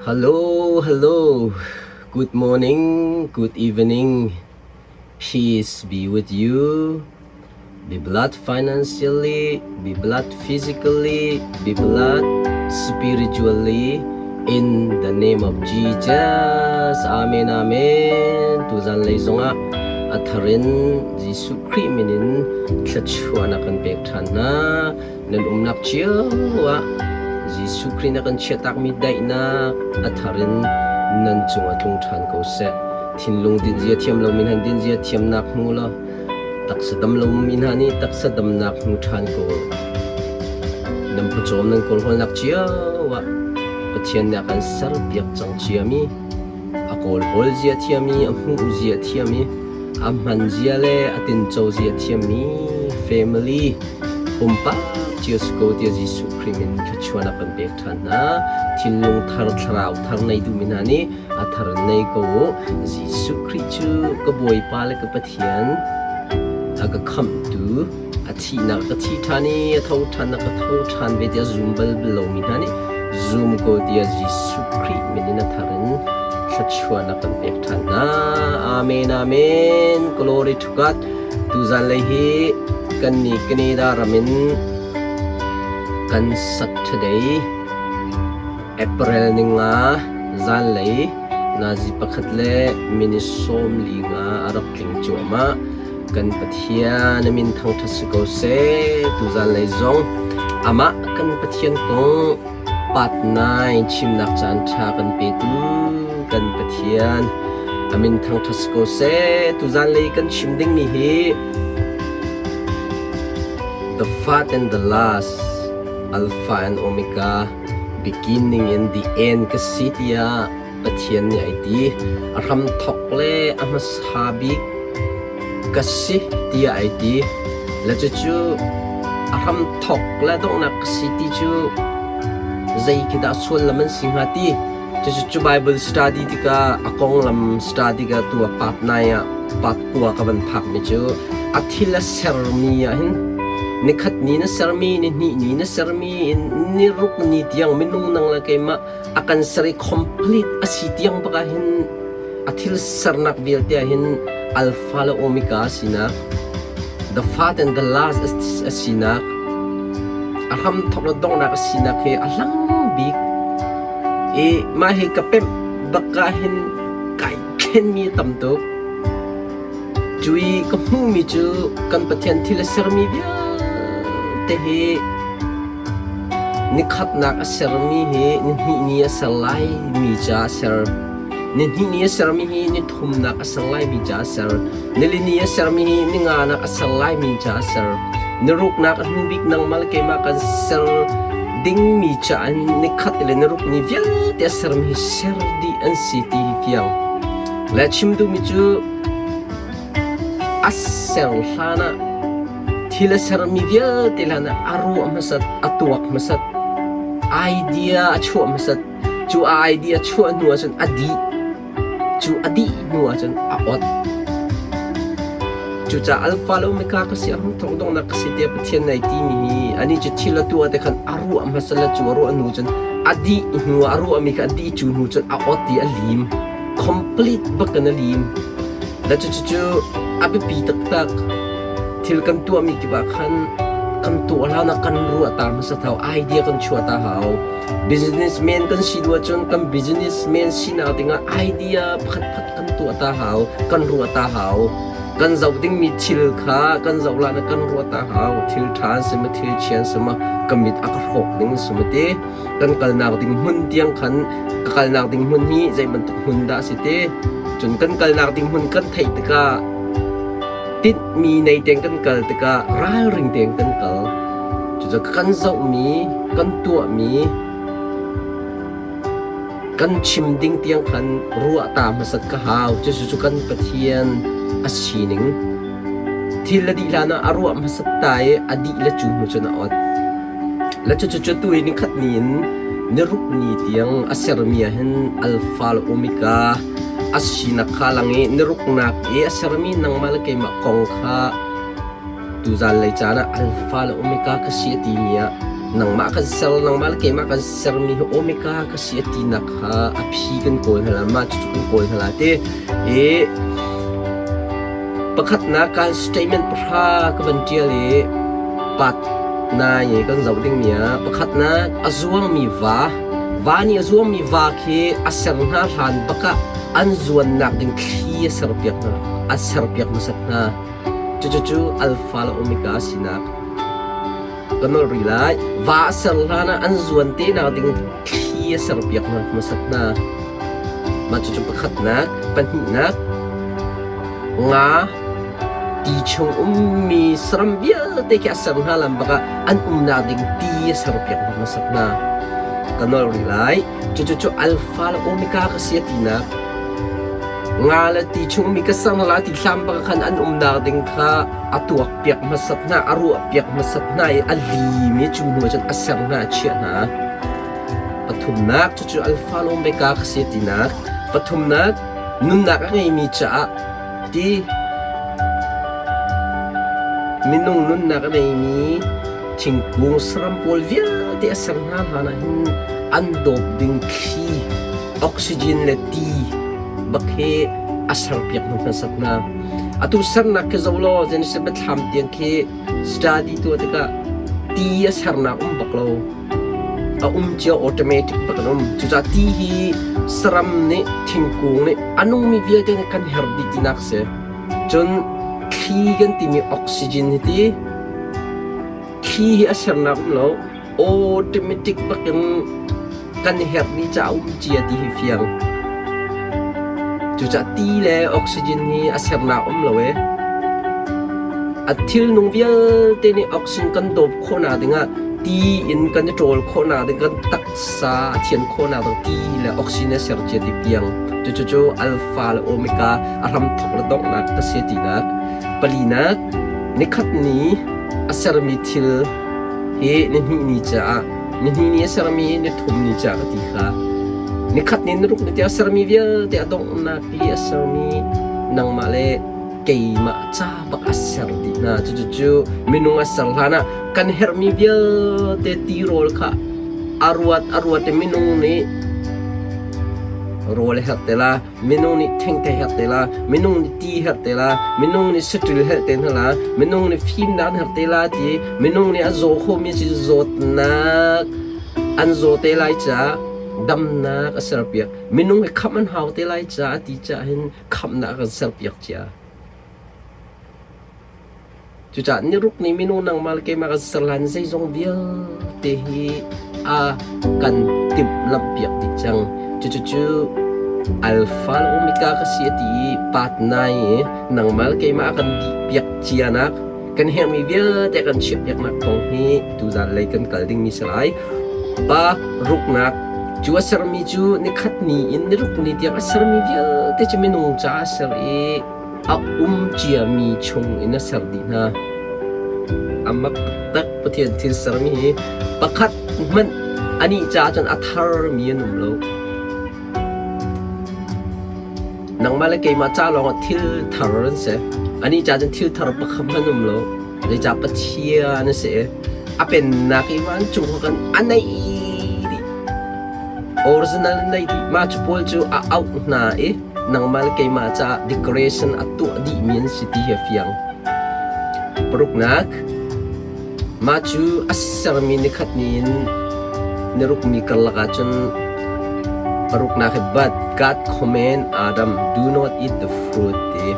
Hello, hello. Good morning, good evening. Peace be with you. Be blessed financially, be blessed physically, be blessed spiritually. In the name of Jesus. Amen, amen. Tuzan lei zongah a tharin Jesuh Khrih min in thluachuahnak kan pek ṭhan hna. Nan umnak cio ah Jesuh Khrih na kan chiahtakmi daihnak a thar in nan cungah tlung ṭhan ko seh. Thinlung dinzia thiam lomi hna dinzia thiamnak hmu law taksa dam lomi hna nih taksa damnak hmu ṭhan ko. Nan pawcawm nan kawlhawlnak cio ah Pathian nih a kan serpiak cang ciami a kawlhawl zia thiami a hmuh zia thiami a hman zia le a tinco zia thiammi family Pumpak cio si ko tiah Jesuh Khrih min thluachuah a kan pek ṭhan hna. Thinlung thar, thlarau thar nei duhmi hna nih a thar in nei ko u. Jesuh Khrih cu ka Bawipa le ka Pathian, a ka khamhtu, a thihnak ka thi ṭhan i a tho ṭhan a ka tho ṭhan ve tiah zum bal lomi hna nih zum ko tiah Jesuh Khrih min in a thar in thluachuah a kan pek ṭhan hna. Amen, amen. Glory to God. Tuzan lei hi kan nih Canada ram in kan Saturday April ninga zanlei nazi pakhat le minute 45 a rak tling cuahmah. Kan Pathian a min thangṭhat si ko seh. Tuzan lei zong amah kan Pathian kong part 9 chimnak caan ṭha kan petu kan Pathian a min thangṭhat si ko seh. Tuzan lei kan chim dingmi hi The First and the Last, Alpha and Omega, beginning and the end ka si tiah Pathian nih ai ti. A hramthawk le a hmasa bik ka si tiah ai ti. Le cucu a hramthawk le donghnak ka si ti cu zei khi dah sullam an si hnga ti. Cucu cu Bible study tikah a konglam study ka tu a part nai ah part kua ka van phakmi cu a thil a sermi ah hin nikhat ni na sermi ni hnih ni na sermi ni ruk ni tiang minung nang le keimah a kan ser i complete a si tiang bak ah hin a thil sernak vialte ah hin alpha le omega a sinak the first and the last a sinak a hramthok le donghnak a sinak hi a hlang bik i mah hi ka pemh bak ah hin kai thlenmi a tam tuk cui ka hmuhmi cu kan Pathian thil a sermi vialte hi Nikhatnak a sermi hi nihnih ni a ser laimi ca a ser. Nihnih ni a sermi hi nithumnak a ser laimi ca a ser. Nilini a sermi hi ninganak a ser laimi ca a ser. Niruknak a hnu bik nangmah le keimah kan ser dingmi ca in nikhat le niruk ni vialte a sermi hi ser dih an si ti hi fiang. Le chim duhmi cu a ser hlan ah Thil a sermi vialte hlan ah a ruah hmasat, a tuak hmasat, idea a chuah hmasat. Cu a idea chuah hnu ahcun a dih. Cu a dih hnu ahcun a ot. Cucaah alpha le omega ka si, a hramthawk donghnak ka si tiah Pathian nih ai timi hi anih cu thil a tuah te khan a ruah hmasa le cu a ruah hnu cun a dih hnu ah a ruahmi kha a dih cu hnu cun a ot i a lim. Complete bak in a lim. Le cucu a biapi taktak. Thil kan tuahmi kip ah khan kan tuah hlan ah kan ruah ta hmasa hau, idea kan chuah ta hau. Businessman kan si duh ahcun kan businessman sinak dingah idea pakhatkhat kan tuah ta hau, kan ruah ta hau. Kan zoh dingmi thil kha kan zoh hlan ah kan ruah ta hau. Thil ṭha an si maw, thil chia an si maw, ka mit a ka hrawk ding a si maw ti. Kan kalnak ding hmun tiang khan ka kalnak ding hmun hi zei bantuk hmun dah a si ti. Cun kan kalnak ding hmun kan theih tikah Tinhmi nei tein kan kal tikah ralring tein kan kal. Cucu kan zohmi, kan tuahmi, kan chim ding tiang khan ruah ta hmasat ka hau. Cucu kan Pathian a sining. Thil a dih hlan ah a ruah hmasat ta i a dih le cu hnu cun a ot. Le cucu tu hi nikhat ni in niruk ni tiang a sermi ah hin Alpha le Omega a sinak kha lang i niruknak i a sermi nangmah le keimah kong kha tuzan lei caan ah Alpha le Omega ka si a timi ah. Nangmah kan ser, nangmah le keimah kan sermi hi Omega ka si a tinak kha a phi kan kawl hna la, mah cucu kan kawl hna la ti. I pakhatnak kan statement pahra ka van ṭial i part nai i kan zoh dingmi ah pakhatnak a zuangmi va, va nih a zuangmi va khi a ser hna hlan bak ah an zuannak ding thli a serpiak hna, a serpiak hmasat hna. Cucu Alpha le Omega sinak ka nolh rih lai. Va a ser hlan ah an zuan te nak ding thli a serpiak hna hmasat hna. Mah cucu pakhatnak, pahnihnak, nga ti chung ummi saram vialte khi a ser hna lam bak ah an umnak ding ti a serpiak hna hmasat hna. Ka nolh rih lai. Cucu cu Alpha le Omega ka si a tinak. Nga le ti chungmi ka sang la ti hlam bak khan an umnak ding kha a tuak piak hmasat hna, a ruah piak hmasat hna i a lim i cu hnu cun a ser hna, a chiah hna. Pathumnak cucu Alpha le Omega ka si tinak. Pathumnak nunnak a ngeimi caah ti minung nunnak a ngeimi thingkung saram pawl vialte a ser hna hlan ah hin an dawp ding thli oxygen le ti bak hi a serpiak hna hmasat hna. Atu sernak khi zoh law Genesis biathlam tiang khi study tuah tikah ti a sernak um bak lo. A um cio automatic bak an um. Cucaah ti hi saram nih thingkung nih a nungmi vialte nih kan herh dih tinak si. Cun thli kan timi oxygen hi ti thli hi a sernak um lo. Automatic bakin kan herhmi ca um cia ti hi fiang. Cucaah ti le oxygen hi a sernak um lo ee. A thilnung vialte nih oxygen kan dawp khawhnak dingah ti in kan i ṭawl khawhnak ding kan taksa a thian khawhnak ding ti le oxygen a ser cia ti piang. Cucu cu alpha le omega a hramthawk le donghnak ka si tinak. Palinak, nikhat ni a sermi thil hi nihnih ni caah nihnih ni a sermi nithum ni caah ka ti kha nikhat ni niruk ni tiang sermi vialte a donghnak i a sermi nangmah le keimah ca bak a ser dih hna cucu minung a ser hlan ah kan herhmi vialte tirawl kha a ruat a ruat i minung nih rawl a herh te la Minung nih thengte herh te la, minung nih ti herh te la, minung nih saṭil herh te hna la, minung nih fimnak herh te la ti, minung nih a zaw khomi si zawtnak an zaw te lai caah damnak a serpiak. Minung hi khamh an hau te lai caah ti caah hin khamhnak a kan serpiak cia. Cucaah niruk nih minung nangmah le keimah kan ser hlan zeizong vialte hi a kan timhlamhpiak dih cang. Cucucu Alpha le Omega ka si a ti i patnai i nangmah le keimah a kan dihpiak cianak kan herhmi vialte a kan chiahpiaknak kong hi tuzan lei kan kal dingmi si lai. Pa ruknak cu a sermi cu nikhat ni in niruk ni tiang a sermi vialte cu minung caah a ser i a um ciami chung in a ser dih hna. A mak taktak Pathian thil sermi hi pakhat hmanh anih caah cun a tharmi an um lo. Nangmah le keimah ca lawngah thil thar an si. Anih caah cun thil thar pakhat hmanh um lo. Zeicah Pathian a si i a pennak i vancung kha kan a naih dih. Original in naih dih. Mah cu pawl cu a auh hna i nangmah le keimah caah decoration a tuah dihmi an si ti hi a fiang. Paruknak, mah cu a sermi nikhat ni in nirukmi karlak ahcun paruknak hi but God command Adam do not eat the fruit ti.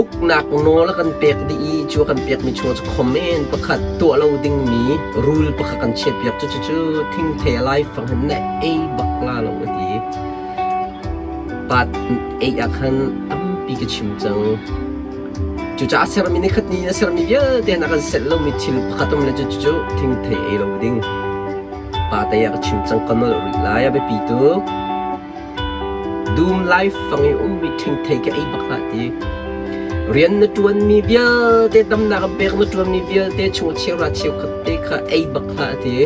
Uknak nawl a kan pek dih i cu a kan pekmi chung cu comment pakhat tuah lo dingmi rule pakhat kan chiahpiak. Cucu thingthei a laifang hin na ei bak la lo a ti. Part ei ah khan tampi ka chim cang. Cucaah a sermi nikhat ni in a sermi vialte hin a kan selh lomi thil pakhat um le cucu thingthei ei lo ding. Pa tei ah ka chim cang ka nolh rih lai a biapi tuk. Dum laifang i ummi ṭhingthei ka ei bak hlah ti. Rian na ṭuanmi vialte, damnak an pek na ṭuanmi vialte chung cheuhra cheukhat te kha ei bak hlah ti.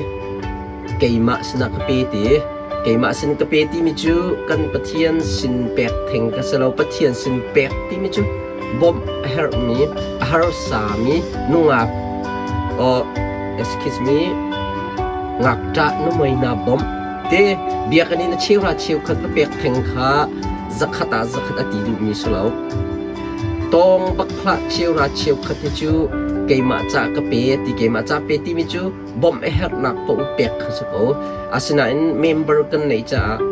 Keimah sinah ka pe ti. Keimah sin ka pe timi cu kan Pathian sin pek theng ka si lo. Pathian sin pek timi cu bawmh a herhmi, a harsami nungak, Excuse me, ngakṭah nuhmei hna bawmh te biakinn in a cheuhra cheukhat va pek theng kha zakhat ah zakhat a ti duhmi si lo. Tawng bak hlah cheuhra cheukhat hi cu keimah ca ka pe ti keimah ca pe timi cu bawmh a herhnak paoh pek kha si ko. Asinain member kan neih caah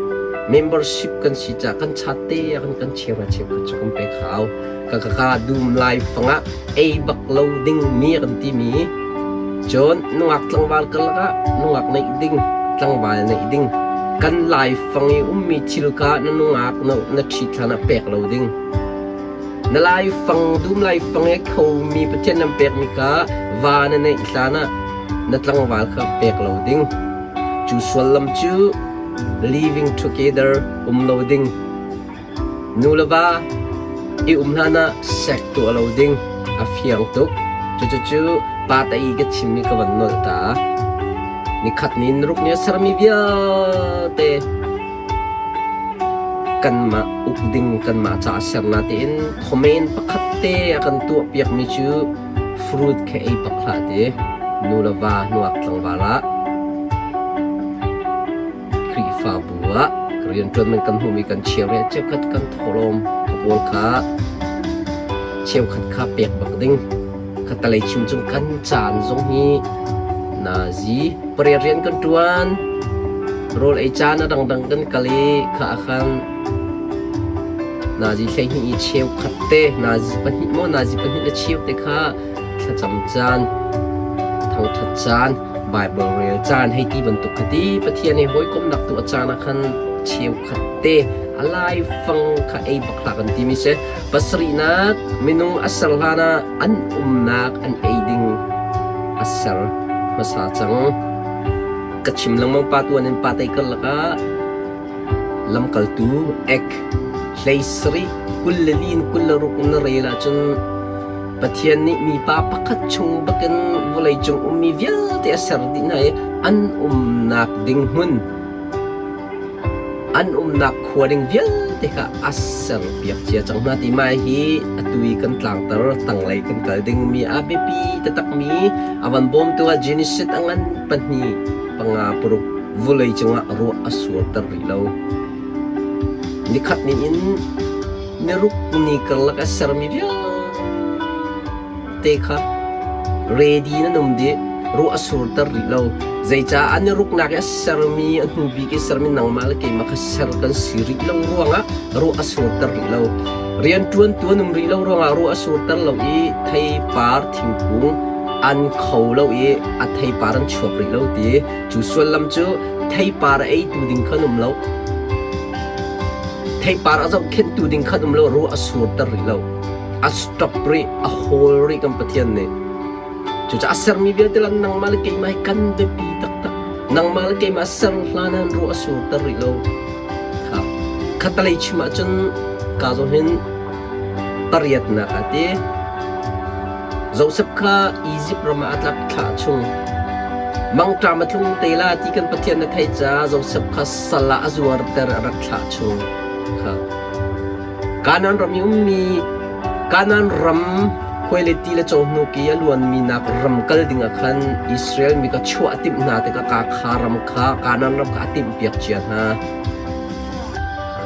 membership kan si caah kan chat te ah kan kan cheuhra cheukhat cu kan pek hau. Ka ka ka dum lai fangah ei bak lo ding mi kan timi cun nungak tlangval karlak ah nungak neih ding tlangval neih ding kan laifang i ummi thil kha na nungak na ṭhit hlan ah pek lo ding na laifang dum laifang i khomi Pathian nan pekmi kha va na neih hlan ah na tlangval kha pek lo ding cu suallam cu living together um lo ding Nu le va i um hlan ah sek tuah lo ding a fiang tuk. Cucu pa ta i ka chimmi ka van nolh ta. Nikhat ni ruk ni a sermi vialte kanmah uk ding kanmah ca a ser na tiin comment pakhat te a kan tuah piakmi cu fruit kha ei bak hlah ti nu le va nuak tlangval ah Khrihfabu ah rianṭuan man kan hmuhmi kan cheu le cheukhat kan thawhlawm pawl kha cheukhat kha pek bak ding. Khatalei chim cung kan caan zong hi nazi pariat rian kan ṭuan rawl ei caan a dangdang kan kal i kha ah khan nazi 12 i cheukhat te nazi pahnih maw nazi pahnih le cheu te kha thlacam caan thangṭhat caan Baibal rel caan hei ti bantuk kha ti Pathian he hawikomhnak tuah caan ah khan cheukhat te a laifang kha ei bak hlah kan timi si. Pasarihnak minung a ser hlan ah an umnak an ei ding a ser hmasa cang. Ka chim lengmang pa tuan in pa tei karlak ah lamkaltu ek hlei sarih 24 in 26 na rel ahcun Pathian nih mipa pakhat chung bakin vawleicung ummi vialte a ser dih hna i an umnak ding hmun, an umnak khua ding vialte kha a serpiak cia cang hna ti mai hi atu i kan tlangter tanglei kan kal dingmi a biapi taktakmi a van bawmtu ah Genesis a ngan pahnih panga paruk vawleicung ah ruah a surter rih lo. Nikhat ni in Niruk ni karlak a sermi vialte kha ready nan um dih, ruah a surter rih lo. Zeicah an i ruknak i a sermi, a hnu bik i sermi nangmah le keimah kha ser kan si rih lo ruangah ruah a surter rih lo. Rianṭuantu an um rih lo ruangah ruah a surter lo i theipar thingkung an kho lo i a theipar an chuak rih lo ti. Cu sullam cu theipar a eitu ding kha an um lo. Theipar a zohkhenhtu ding khan um lo ruah a surter rih lo. A stop rih, a hawl rih kan Pathian nih. Cucaah a sermi vialte lan nangmah le keimah hi kan biapi taktak. Nangmah le keimah ser hlan ah ruah a surter rih lo. Kha khatalei chim ahcun ka zawn hin pariatnak ah ti Joseph kha Izipt ram ah a tlak thla chung. Mangṭam a tlung te la ti kan Pathian na theih caah Joseph kha sal ah a zuarter a rak thlah chung. Kha. Kanaan ram i ummi Kanaan ram khuaileti le cawhnuk i a luanmi nak ram kal ding ah khan Israel mi kha chuah a timh hna tikah ka kha ram kha Kanaan ram kha a timhpiak cia hna.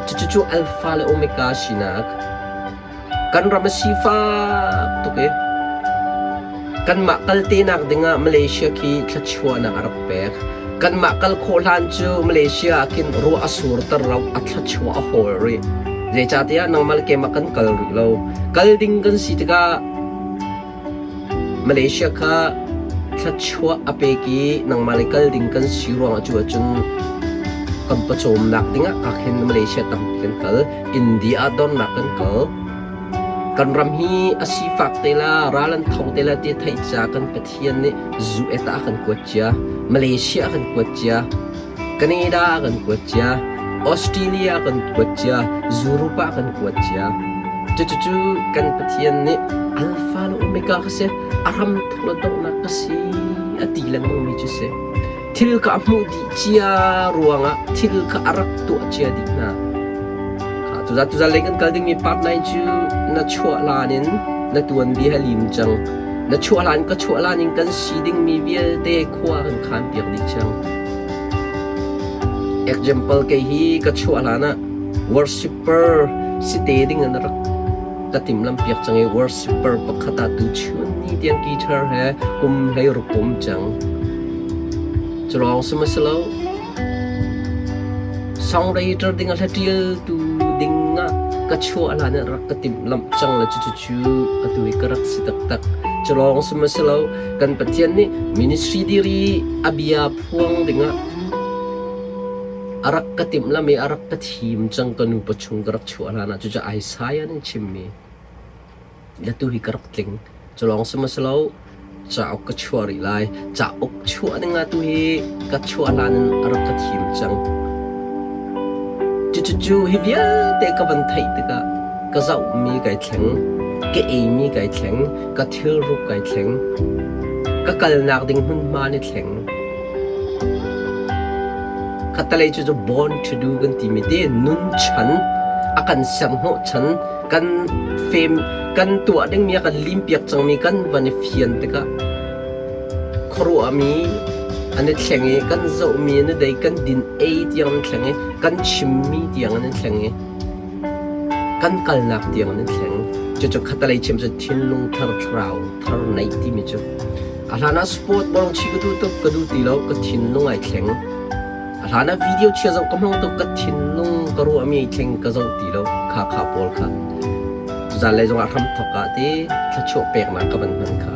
Cucu Alpha le Omega sinak Kan ram a sifak tuk i kanmah kal tenak dingah Malaysia khi thluachuahnak a rak pek. Kanmah kal khawh hlan cu Malaysia ah khin ruah a surter lo, a thluachuah a hawl rih. Zeicahtiah nangmah le keimah kan kal rih lo. Kal ding kan si tikah Malaysia kha thluachuah a pek i nangmah le kal ding kan si ruangah cu ahcun kan pawcawmnak dingah ka khin Malaysia tampi kan kal. India ah dornak kan kal. Kan ram hi a sifak te la, ral an tho te la ti theih ca kan Pathian nih US ah a kan kuat cia, Malaysia a kan kuat cia, Canada a kan kuat cia, Australia a kan kuat cia, Europe ah a kan kuat cia. Cucu kan Pathian nih Alpha le Omega ka si, a ram thuk le donghnak ka si a ti lengmang mi cu si. Thil kha a hmuh dih cia ruangah thil kha a rak tuah cia dih hna. Tuzan tuzan lei kan kal dingmi part 9 cu na chuah hlan in na tuanbia he lim cang. Na chuah hlan ka chuah hlan in kan si dingmi vialte khua kan khan piak dih cang. Example kei hi ka chuah hlan ah worshipper si te ding in rak ka timlam piak cang i worshipper pakhat ah tu chun ni tiang guitar he kum hlei ruk kum cang. Cu lawng si ma si lo. Songwriter ding a hla ṭialtu ding ah ka chuah hlan ah rak ka timhlamh cang le cucu atu hi ka rak si taktak. Cu lawng si ma si lo, kan Pathian nih ministry dir i a bia phuang dingah a rak ka timhlamh i a rak ka thim cang ka nupa chung ka rak chuah hlan ah cucu Isaiah nih chimmi. Atu hi ka rak tling. Cu lawng si maw si lo, cauk ka chuah rih lai. Cauk chuah ding ah tu hi ka chuah hlan in a rak ka thim cang. Cucucu hi vialte ka van theih tikah ka zohmi kai thleng, ka eimi kai thleng, ka thilruk kai thleng, ka kalnak ding hmunhma ni thleng. Khattelei cu born to do kan timi te nun chan a kan serhnawh chan kan fem kan tuah dingmi a kan limpiak cangmi kan van i fian tikah khuaruahmi an i thleng i kan zohmi an i dei kan din ei tiang an thleng i kan chimmi tiang an i thleng i kan kalnak tiang an i thleng. Cucu khattelei chim cu thinlung thar thlarau thar neih timi cu A hlan ah sport bawlung chi ka duh tuk, ka duh ti lo, ka thinlung ai thleng. A hlan ah video chia zoh ka hmang tuk, ka thinlung ka ruahmi ai thleng, ka zoh ti lo, kha kha pawl kha. Tuzaan lei zongah hramthok ah ti thluachuah peknak ka van hman kha.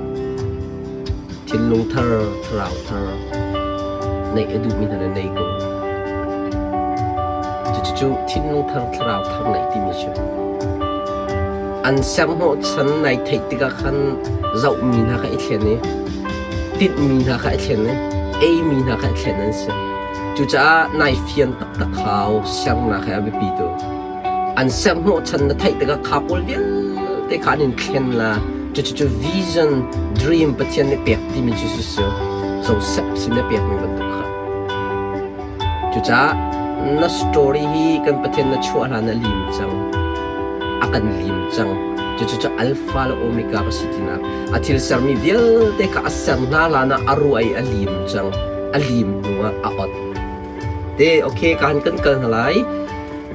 Thinlung thar, thlarau thar neih a duhmi hna na nei ko. Cucu thinlung thar, thlarau thar neih timi cu. An serhnawhchan nai theih tikah khan zohmi hna kha i thlen i tinhmi hna kha i thlen i eimi hna kha i thlen an si. Cucaah nai fian taktak hau sernak hi a biapi tuk. An serhnawhchan na theih tikah kha pawl vialte kha an in thlen la. Cucu vision, dream Pathian nih pek timi cu si Joseph sin a pekmi bantuk kha. Cucaah na story hi kan Pathian na chuah hlan a lim cang. A kan lim cang. Cucu cu Alpha le Omega ka si tinak. A thil sermi vialte kha a ser hna hlan ah a ruah i a lim cang. A lim hnu ah a ot. Te, okay, ka han kan kal hna lai.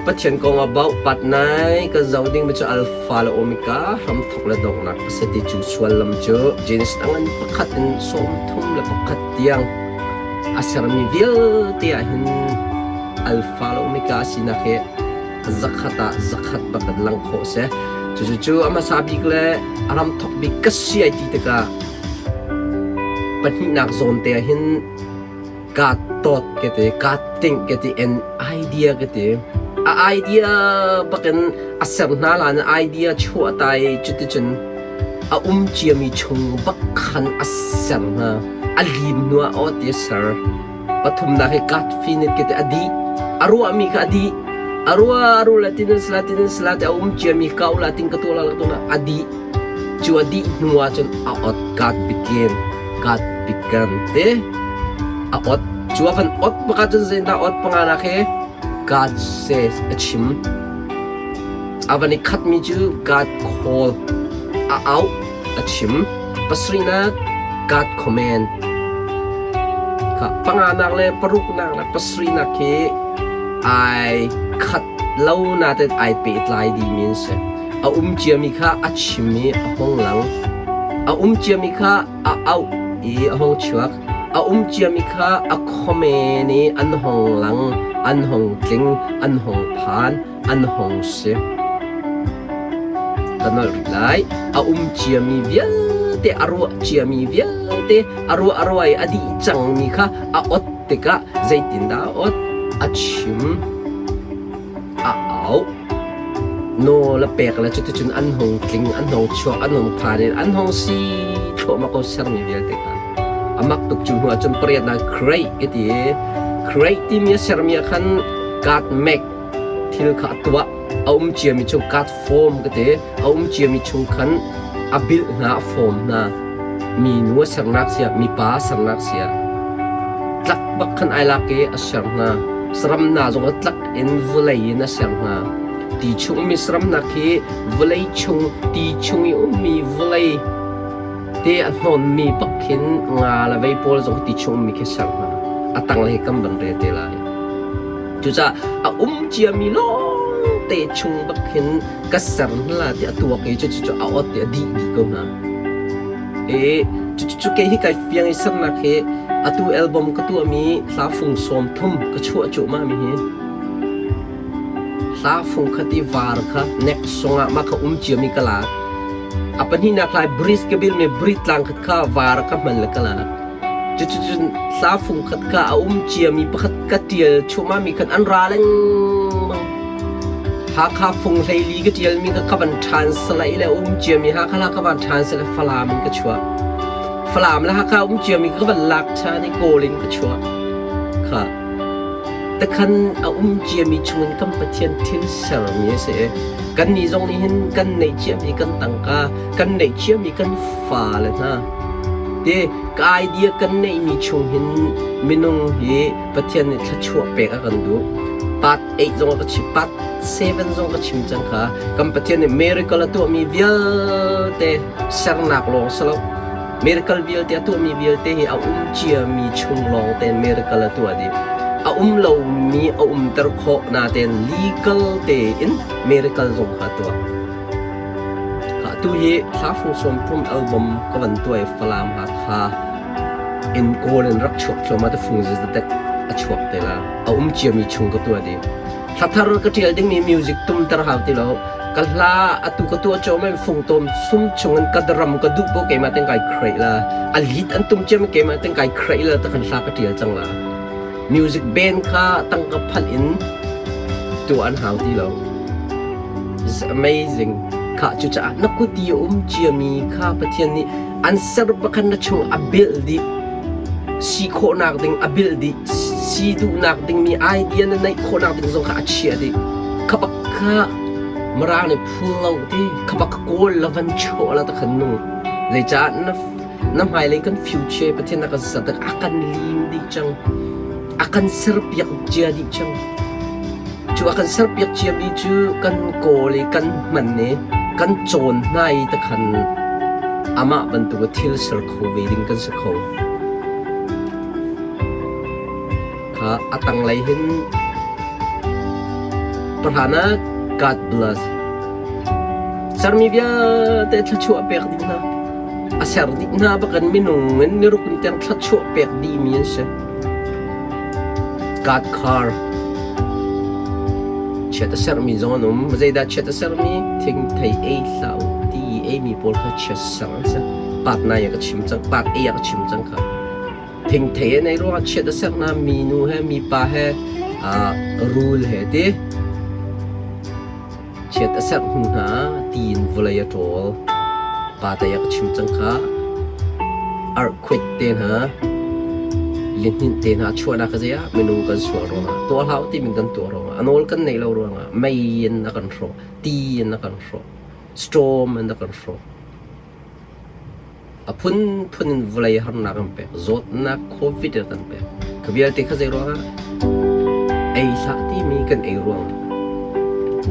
Pathian kong ah bauh pat nai kan zoh ding mi cu Alpha le Omega hramthok le donghnak ka si ti cu suallam cu Genesis a ngan pakhat in 31 tiang a sermi vialte ah hin Alpha le Omega sinak hi zakhat ah zakhat bak in lang khawh si. Cucu a hmasa bik le a ramthok bik ka si ai ti tikah pahnihnak zawn te ah hin God thought ka ti, God think ka ti, an idea ka ti. A idea bakin a ser hna la na idea chuah tai cuticun a um ciami chung bak khan a ser hna. A lim hnu ah aw ti a ser. Pathumnak hi God finite ka ti a dih. A ruahmi kha a dih. A rua a ru la tin sla tin sla ti a um ciami ka ula ting ka tu la tu la a dih. Cu a dih hnu ah cun a ot God begin. God began te a ot. Cu a van ot bak ah cun zeidah ot panga nak hi God says a chim. A van i khatmi cu God call a auh a chim. Pasarihnak God command. Kha panganak le paruknak le pasarihnak hi ai khat lo nain ai pehtlai dihmi an si. A um ciami kha a chim i a hung lang. A um ciami kha a auh i a hung chuak. A um ciami kha a comment i an hung lang, an hung tling, an hung phan, an hung si. Ka nolh rih lai. A um ciami vialte, a ruah ciami vialte, a ruah a ruah i a dih cangmi kha a ot tikah zeitindah a ot? A chim, a auh. Nawl a pek le cuticun an hung tling, an hung chuak, an hung phan in an hung si thluahmah ko sermi vialte kha. A mak tuk cu hnu ahcun pariatnak create ka ti i create timi a sermi ah khan God make thil kha a tuah. A um ciami chung God form ka ti. A um ciami chung khan a bilh hna, a form hna. Minu a sernak siah, mipa a sernak siah tlak bak khan ai lak i a ser hna. Saram hna zong a tlak in vawlei in a ser hna. Ti chungmi saramnak hi vawlei chung, ti chung i ummi vawlei. Ti a hnawnmi bak khin nga le vei pawl zong ti chung ummi khi ser hna. A tanglei hi kan van rel te lai. Cucaah a um ciami lawngte chung bak khin ka ser hna la ti a tuak i cucu a ot i a dih dih ko hna. I cucu kei hi kai fiang i sernak hi atu album ka tuahmi hla fung 30 ka chuah cuahmah mi hi Hla fungkhat i vaar kha nek sungah mah kha um ciami ka lak. A pahnihnak lai bridge ka bilmi bridge tlangkhat kha vaar ka hman le ka lak. Cuticun hla fungkhat kha a um ciami pakhat ka ṭial chuahmahmi khan an ra lengmang. Hakha fung 14 ka ṭialmi kha ka van translate le a um ciami Hakha hla ka van translate le Falam in ka chuah. Falam le Hakha um ciami kha ka van lak ṭhan i Kawl in ka chuah. Kha Takhan a um ciami chungin kan Pathian thil sermi a si i kannih zong nih hin kan neih ciami kan tangka, kan neih ciami kan fale hna te ka idea kan neihmi chung hin minung hi Pathian nih thluachuah pek a kan duh. Part 8 zong a ka chim, part 7 zong ka chim cang kha. Kan Pathian nih miracle a tuahmi vialte sernak lawng si lo. Miracle vialte a tuahmi vialte hi a um ciami chung lawng tein miracle a tuah dih. A um lomi a umter khawh natein legal tein miracle zong kha a tuah. Tu hi hla fung 30 album ka van tuah i Falam Hakha in Kawl in rak chuak thluahmah te fung zeizat a chuak te la. A um ciami chung ka tuah dih. Hla thar ka ṭial dingmi music tumter hau ti lo. Ka hla atu ka tuah cawm in fungtom sum chungin ka drum ka duh po keimah ten kai create la. A lead an tum ciam keimah ten kai create la ta kan hla ka ṭial cang la. Music band kha tangka phalh in tuah an hau ti lo. It's amazing. Kha cucaah na kut i a um ciami kha Pathian nih an ser bakhan na chung a bilh dih. Si khawhnak ding a bilh dih. Si duhnak dingmi idea na neih khawhnak ding zong kha a chiah dih. Kha bak kha Mirang nih phul lo ti kha bak kawl la van chawh la ta khan nung. Zeicah na na hmailei kan future Pathian a kan ser tik a kan lim dih cang. A kan serpiak cia dih cang. Cu a kan serpiak ciami cu kan kawl i kan hman i kan cawn hna i takhan amah bantuk thil ser kho ve ding kan si kho. Kha a tanglei hin pahra ah God bless. Sermi vialte thluachuah pek dih hna. A ser dih hna bakin minung in niruk in tiang thluachuah pek dihmi an si. God car. Chiat a sermi zong an um. Zeidah chiat a sermi? Thingthei ei hlah u ti i eimi pawl kha chiat ser an si. Part 9 ah ka chim cang. Part 8 ah ka chim cang kha. Thingthei an ei ruangah chiat a serh hna minu he mipa he rul he ti chiat a serh hnu hna tiin vawlei a ṭawl. Pa tei a ka chim cang kha. Earthquake te hna lihninh te hna chuahnak a zei ah minung kan sual ruangah tuah hlah u timi kan tuah ruangah a nawl kan neih lo ruangah mei in a kan hrawh, ti in a kan hrawh, storm in a kan hrawh. A phunphun in vawlei harnak an pek. Zawtnak COVID in an pek. Kha vialte kha zei ruangah? Ei hlah timi kan ei ruangah.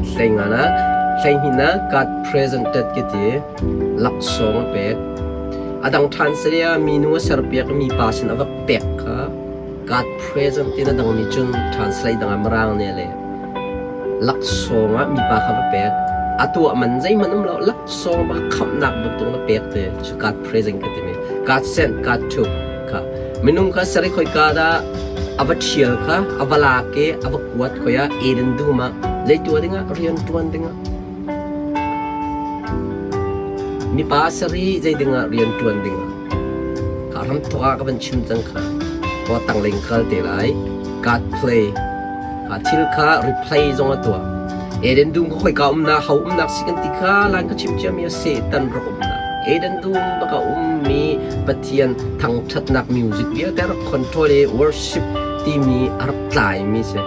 Hleinganak, hleihnih God presented ka ti. Laksawng a pek. A dang ṭhan saya minu a serpiak i mipa sin a va pek kha God present tin a dang nih cun translate dang ah Mirang nih a leh. Laksawng ah mipa kha va pek. A tuah man zeihmanh um lo. Laksawng bak khamhnak bantuk na pek te cu God present ka timi. God sent, God took kha. Minung kha sari khoi ka dah a va ṭhial kha, a va lak i a va kuat khoi ah Eden dum ah zei tuah dingah rian ṭuan dingah mipa sari zei dingah rian ṭuan dingah Ka ramthok ah ka van chim cang kha. Aw tanglei in kal te lai. God play. Kha thil kha replay zong a tuah. Eden dum ka khoika umnak, ho umnak si kan ti kha lan ka chim ciami a Satan rak umnak. Eden dum baka ummi Pathian thangṭhatnak music vialte rak control i worship timi a rak tlaimi si.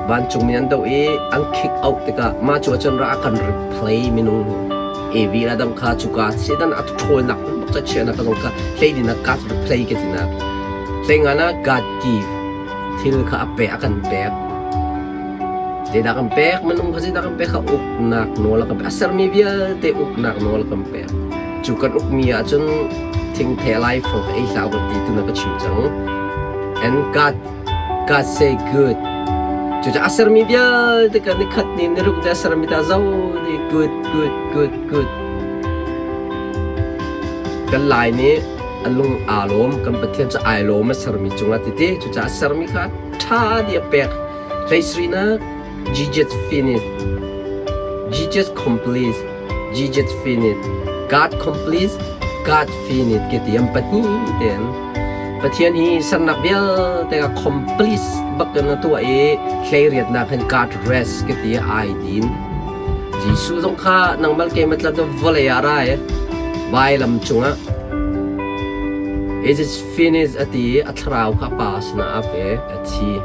Vancungmi an doh i an kick out tikah mah cu ahcun ra a kan replay minung hi. Evi le Adam kha cuka Satan a ṭhawlnak bak ca chiahnak ka zong kha hleidin ah God replay ka tinak. Hleingan ah God give thil kha a pe a kan pek. Zeidah kan pek? Minung kha zeidah kan pek? Kha uknak nawl a kan pek. A sermi vialte uknak nawl a kan pek. Cu kan ukmi ahcun thingthe laifang ka ei hlah kan ti tu na ka chim cang. And God, God say good. Cucaah a sermi vialte kan i khat ni ni ruk te a sermi ta zo ni good, good, good, good. Kan Lai nih a lung aa lawm, kan Pathian cu ai lawm a sermi cungah titi. Cucaah a sermi kha ṭha dih a pek. Hleisrinak Jesus finish. Jesus complete. Jesus finish. God complete. God finish ke ti an pahnih tein Pathian hi sernak vialte ka complete bak in a tuah i hleiriatnak hin God rest ke ti ai din. Jesuh zong kha nangmal keimah tlat vawlei ah ra i vailam cungah It is finished a ti i a thlarau kha pa sinah a pe a thi.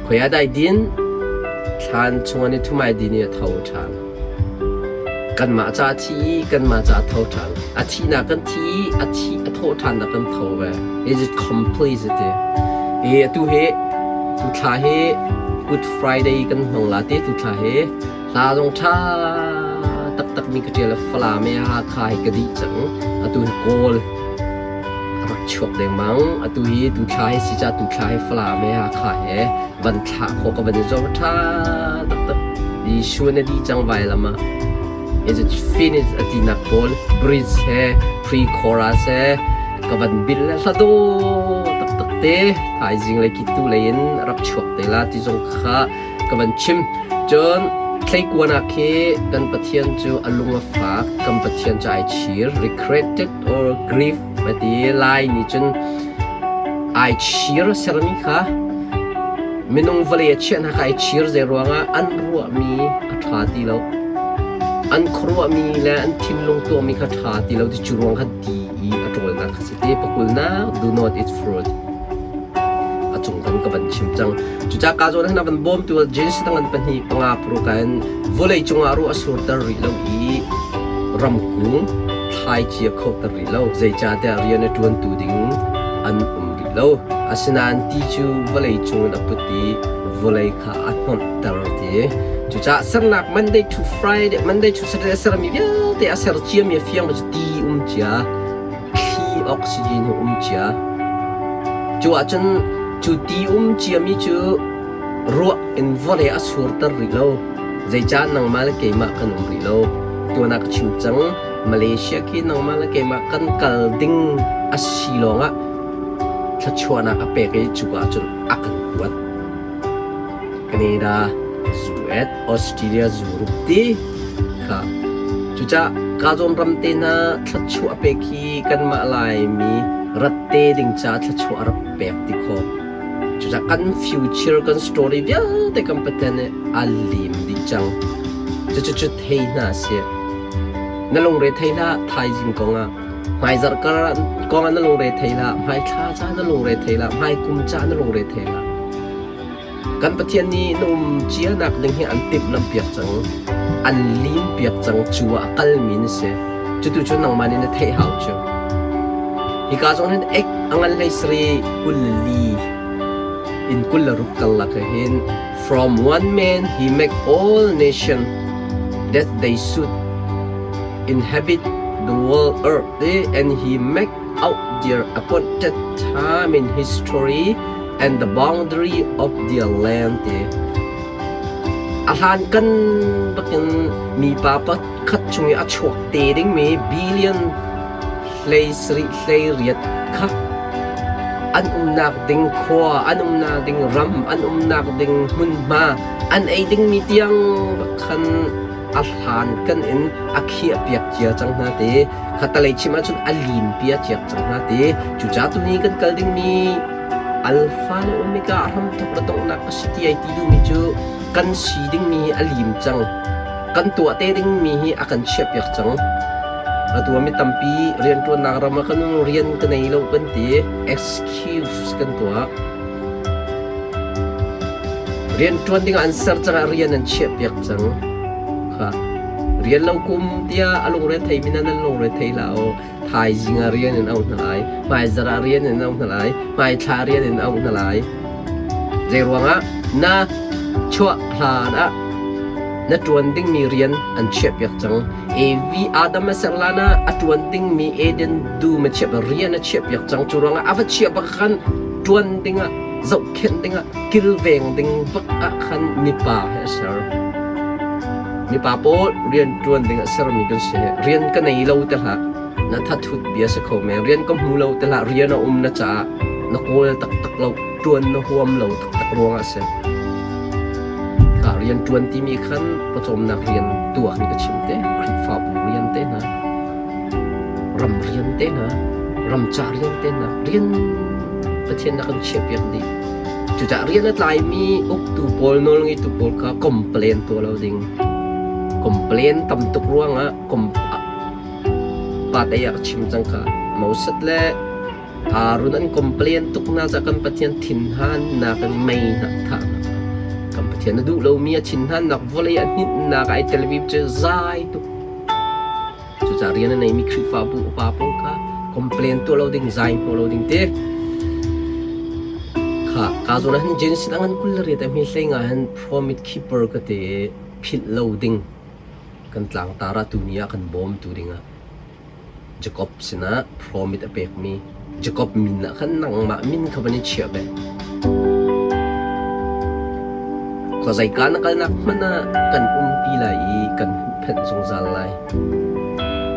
Khoi ah dai din thlan chung an i thumai din i a tho ṭhan. Kanmah ca a thi i kanmah ca a tho ṭhan. A thihnak kan thi i a thi a thawh ṭhannak kan tho ve. It is complete a ti. I atu hi tu thla hi Good Friday kan hmang la ti tu thla hi hla zong ṭha taktak mi ka ṭial a Falam i Hakha hi ka dih cang. Atu hi Kawl a rak chuak dengmang. Atu hi tu thla hi si ca tu thla hi Falam he Hakha he van thlah khawh ka van i zuam ṭha taktak. Jesuh na dih cang vailam ah. Is it finished a tinak pawl bridge he pre-chorus he ka van bil le hla dawh taktak te thaizing le kitu lei in rak chuak te la ti zong kha ka van chim. Cun thleikuanak khi kan Pathian cu a lung a fak, kan Pathian cu ai chir, regretted or grief a ti lai nih cun ai chir sermi kha minung vawlei a chiah hna kha ai chir zei ruangah an ruahmi a ṭha ti lo. An khuaruahmi le an thinlung tuahmi kha ṭha ti lo ti cu ruang kha ti i a ṭawlnak kha si ti pakulnak do not eat fruit a cung kan ka van chim cang. Cucaah ka zawn han a van bawmtu Genesis dang an pahnih panga paruk ah hin vawlei cungah ruah a surter rih lo i ramkung thlaici a khoter rih lo. Zeicahtiah rian a ṭuantu ding an um rih lo. Asinain ti cu vawlei cung in a put i vawlei kha a hnawmhter ti. Cucaah sernak Monday to Friday, Monday to Saturday a sermi vialte a ser ciami a fiang cu ti um cia, thli oxygen um cia. Cu ahcun cu ti um ciami cu ruah in vawlei a surter rih lo. Zeicah nangmah le keimah kan um rih lo. Tuan ah ka chim cang, Malaysia khi nangmah le keimah kan kal ding a si lawngah thluachuahnak a pek i cuka ahcun a kan kuat. Canada, US, Australia, Europe ti kha. Cucaah ka zawn ram te hna thluachuah pek hi kanmah Laimi rat te ding caah thluachuah a rak pek ti khawh. Cucaah kan future kan story vialte kan Pathian nih a lim dih cang. Cucu thei hna sih. Na lungre thei hlah thaizing kongah. Hmaizarh kar kongah na lungre thei hlah. Hmaithla ca na lungre thei hlah. Hmaikum ca na lungre thei hlah. Kan Pathian nih na um cianak ding hi an timhlamh piak cang. An lim piak cang. Cu ah a kalmi na si. Cutu cu nangmah nih na theih hau cu. Hika zong hin ek a ngan hlei sari 24 in 26 karlak ah hin from one man he make all nation that they should inhabit the world earth and he make out their appointed time in history and the boundary of their land ti. A hlan kan bakin mipa pakhat chung i a chuak te dingmi billion hlei sarih hlei riat kha an umnak ding khua, an umnak ding ram, an umnak ding hmunhma, an ei dingmi tiang khan a hlan kan in a khiah piak cia cang hna ti. Khatalei chim ahcun a lim pia ciak cang hna ti. Cucaah tuni kan kal dingmi Alpha le Omega a hramthawk le donghnak a si ti ai ti duhmi cu kan si dingmi hi a lim cang. Kan tuah te dingmi hi a kan chiahpiak cang. Atu ah mi tampi rianṭuannak ram ah kan rian ka nei lo kan ti. Excuse kan tuah. Rianṭuan dingah an ser cang ah rian an chiahpiak cang. Kha rian lo kum tiah a lungre theimi nan nan lungre thei hlah u. Thaizing ah rian in auh hna lai, hmaizarh ah rian in auh hna lai, hmaithla rian in auh hna lai. Zei ruangah na Chuah hlan ah na ṭuan dingmi rian an chiahpiak cang. Evi Adam a ser hlan ah a ṭuan dingmi Eden dum a chiah rian a chiahpiak cang. Cu ruangah a va chiah bak khan ṭuan dingah zohkhenh dingah kilveng ding bak ah khan mipa he a ser. Mipa pawl rian ṭuan ding a sermi kan si. Rian ka nei lo te hlah. Na thathut bia si kho men. Rian ka hmu lo te hlah. Rian a um na caah na kawl taktak lo. Ṭuan na huam lo taktak ruangah a si. Kha rian ṭuan timi khan pawcawmnak rian tu ah khan ka chim te. Khrihfabu rian te hna, ram rian te hna, ramca rian te hna, rian Pathian na kan chiahpiak dih. Cucaah rian a tlaimi uktu pawl, nawlngeitu pawl kha complain tuah lo ding. Complain tam tuk ruangah pa te ah ka chim cang kha. Moses le Aaron an complain tuk hna caah kan Pathian thinhannak in mei hna a thah hna. Kan Pathian a duh lomi a thinhannak vawlei a hninhnak ai tel mi cu zai tuk. Cucaah rian a neimi Khrihfabu upa pawl kha complain tuah lo ding, zai hnawh lo ding te. Kha ka zawn ah hin Genesis a ngan 28 a hmi hlei nga hin promise keeper ka ti i philh lo ding kan tlangtar ah tuni ah kan bawmtu dingah Jacob sinah promise a pekmi Jacob min ah khan nangmah min kha van i chiah ve. Khuazeika na kalnak hmanh ah kan umpi lai i kan huhphenh zungzal lai.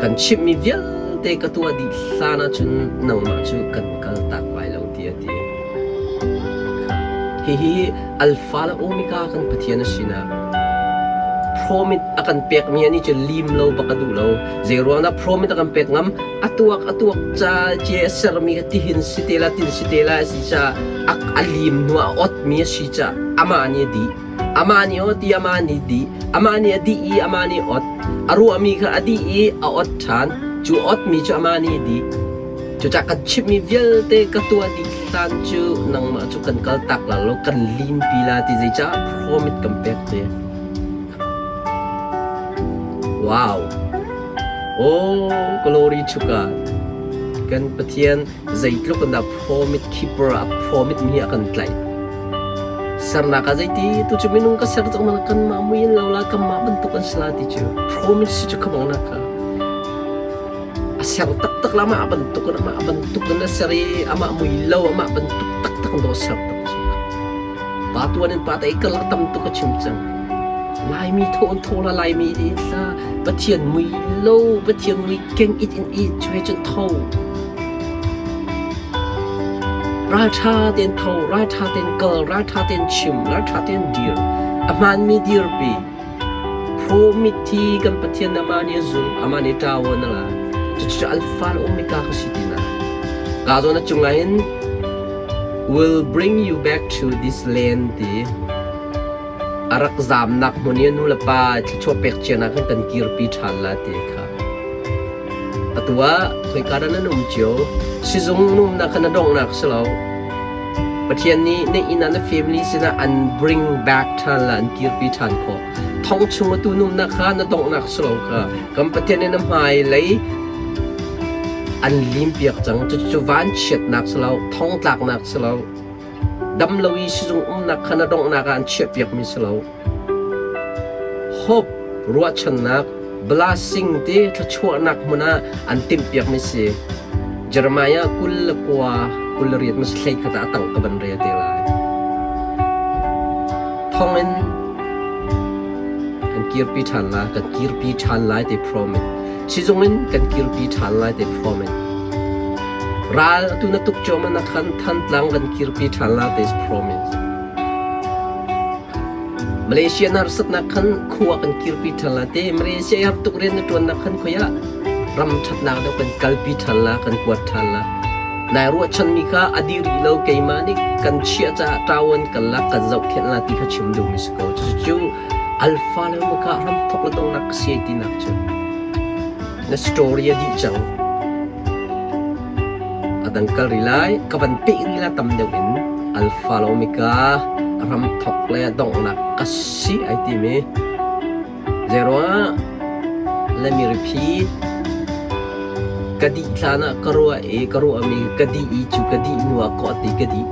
Kan chimhmi vialte ka tuah dih hlan ahcun nangmah cu kan kaltak lai lo tiah a ti. Hihi Alpha le Omega kan Pathian a sinak promise a kan pekmi ani cu lim lo bak a duh lo. Zeiruang dah promise a kan pek ngam? A tuak a tuak ca ce a sermi kha tihin si te la tin si te la a si ca a lim hnu ah a otmi a si ca amah nih a dih. Amah nih ot i amah nih dih. Amah nih a dih i amah nih ot. A ruahmi kha a dih i a ot ṭhan. Cu otmi cu amah nih a dih. Cucaah kan chimhmi vialte ka tuah dih hlan cu nangmah cu kan kaltak la lo, kan limpi la ti zeicah promise kan pek te. Wow! Oh, glory to God. Kan Pathian zeitluk in dah promise keeper a promise mi a kan tlaih. Sernak ah zeiti tu cu minung ka ser cang mana kanmah mui in lo la kanmah bantuk an si la ti cu promise si cu khamang na ka a ser taktak la amah bantuk in amah bantuk in a ser i amah mui lo amah bantuk taktak in dawh ser tak cu pa tuan in pa te karlak tam tuk a chim cang Laimi tho an tho la Laimi di tla Pathian mui lo Pathian mui keng it in i chue cun tho ralṭha tein tho ralṭha tein kal ralṭha tein chim ralṭha tein dir a hmaanmi dirpi Promithi kan Pathian amah nih a zumh amah nih ṭawan a la cucu Alpha le Omega ka si tina ka zawn a cungah hin will bring you back to this land ti a rak zamnak hmun i a nu le pa thluachuah pek cia nak kan kirpi ṭhan la ti kha atu ah khoika dah nan um cio sizung nan umnak kha na donghnak si lo Pathian nih na inn ah na family sinah an bring back ṭhan la an kirpi ṭhan khawh thong chung atu numnak kha na donghnak si lo kha kan Pathian nih na hmai lei an lim piak cang cucu vanchiatnak si lo thong tlaknak si lo Dam lo i sizung umnak kha na donghnak ah an chiahpiakmi si lo. Hope, ruahchannak, blessing ti thluachuahnak hmun ah an timhpiakmi si. Jeremiah 29 28 mas hlei khat ah a tang ka van rel te lai. Thongin kan kirpi ṭhan la, kan kirpi ṭhan lai ti promise. Sizung in kan kirpi ṭhan lai ti promise. Ral atu na tuk cuahmah na khan Thantlang kan kirpi ṭhan la this promise. Malaysia na harsatnak khan khua kan kirpi ṭhan la te Malaysia i har tuk rian na ṭuannak khan khoi ah ram ṭhatnak deuh kan kalpi ṭhan la kan kuat ṭhan la. Nai ruahchanmi kha a dir rih lo keimah nih kan chiah caah ṭawan kan lak kan zohkhenh la ti kha chim duhmi si ko. Cucu Alpha le Omega ram thok le donghnak ka si tinak cu. Na story a dih cang. A dang kal rih lai. Ka van peh rih la tam deuh in Alpha le Omega ramthok le donghnak ka si ai timi. Zeiruangah let me repeat ka dih hlan ah ka ruah i ka ruahmi ka dih i cu ka dih hnu ah ka ot i ka dih.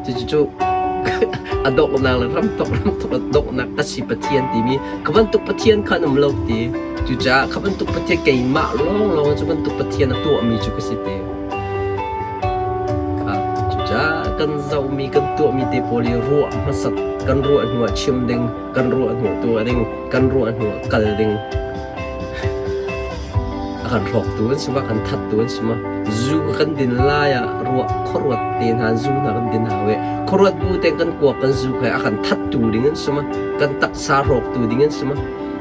Cucu cu A donghnak le ramthok ramthok a donghnak ka si Pathian timi ka bantuk Pathian kha an um lo ti. Cucaah kha bantuk Pathian keimah lawnglawng cu bantuk Pathian a tuahmi cu ka si ti. Kha cucaah kan zohmi kan tuahmi te pawl hi ruah hmasat kan ruah hnu ah chim ding, kan ruah hnu ah tuah ding, kan ruah hnu ah kal ding. A kan hrawktu an si ma, kan thattu an si ma. Zu kan din lai ah ruah khuaruat te hna zu hna kan din hau i khuaruat bu tein kan kuak kan zu kha a kan thattu ding an si ma, kan taksa hrawktu ding an si ma,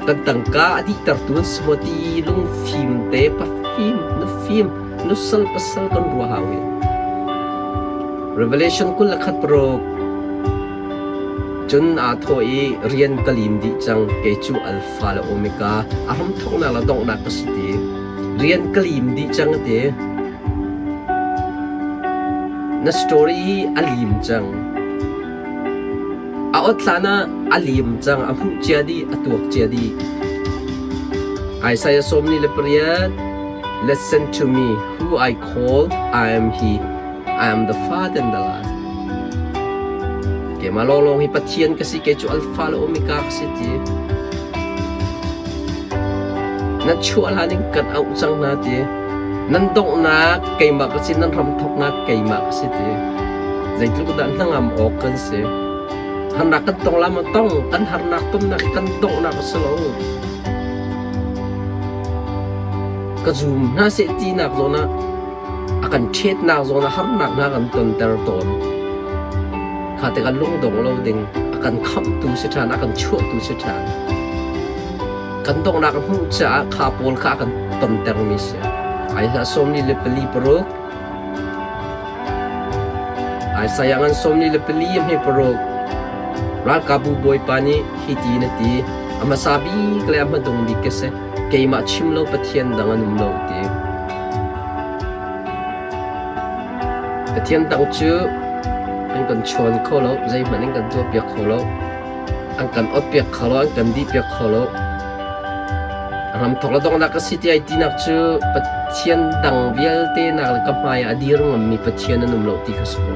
kan tangka a dihtertu an si maw ti lungfim te pafim nu fim nusal pasal kan ruah hau i. Revelation 21 paruk Cun aa thawh i rian ka lim dih cang, kei cu Alfa le Omega, a hramthawknak le donghnak ka si ti. Rian ka lim dih cang a ti. Na story hi a lim cang. A ot hlan ah a lim cang, a hmuh cia dih, a tuak cia dih. Isaiah 48, Listen to me, who I call, I am he. I am the Father and the last. Keimah lawnglawng hi Pathian ka si, kei cu Alpha le Omega ka si ti. Nan chuah hlan in kan auh cang hna ti. Nan donghnak keimah ka si, nan ramthoknak keimah ka si ti. Zeitluk dah hnangam awk kan si. Harnak kan tong la maw tong, kan harnak tonnak kan donghnak a si lo. Ka zum hna seh tinak zawn ah a kan ṭhetnak zawn ah harnak hna kan tonter tawn. Kha tikah lungdong lo ding a kan khamhtu si ṭhan, a kan chuahtu si ṭhan. Kan donghnak a hmuh caah kha pawl kha a kan tontermi si. Isaiah 44 Isaiah ngan 44 a hme paruk Ralkapbu Bawipa nih hiti in a ti, a hmasa bik le a hmadung bik ka si. Keimah chim lo Pathian dang an um lo ti. Pathian dang cu an kan chawn kho lo, zeihmanh an kan tuahpiak kho lo, an kan otpiak kho lo, an kan dihpiak kho lo. Ramthok le donghnak ka si ti ai tinak cu Pathian dang vialte nak le ka hmai ah a dir ngammi Pathian an um lo ti kha si ko.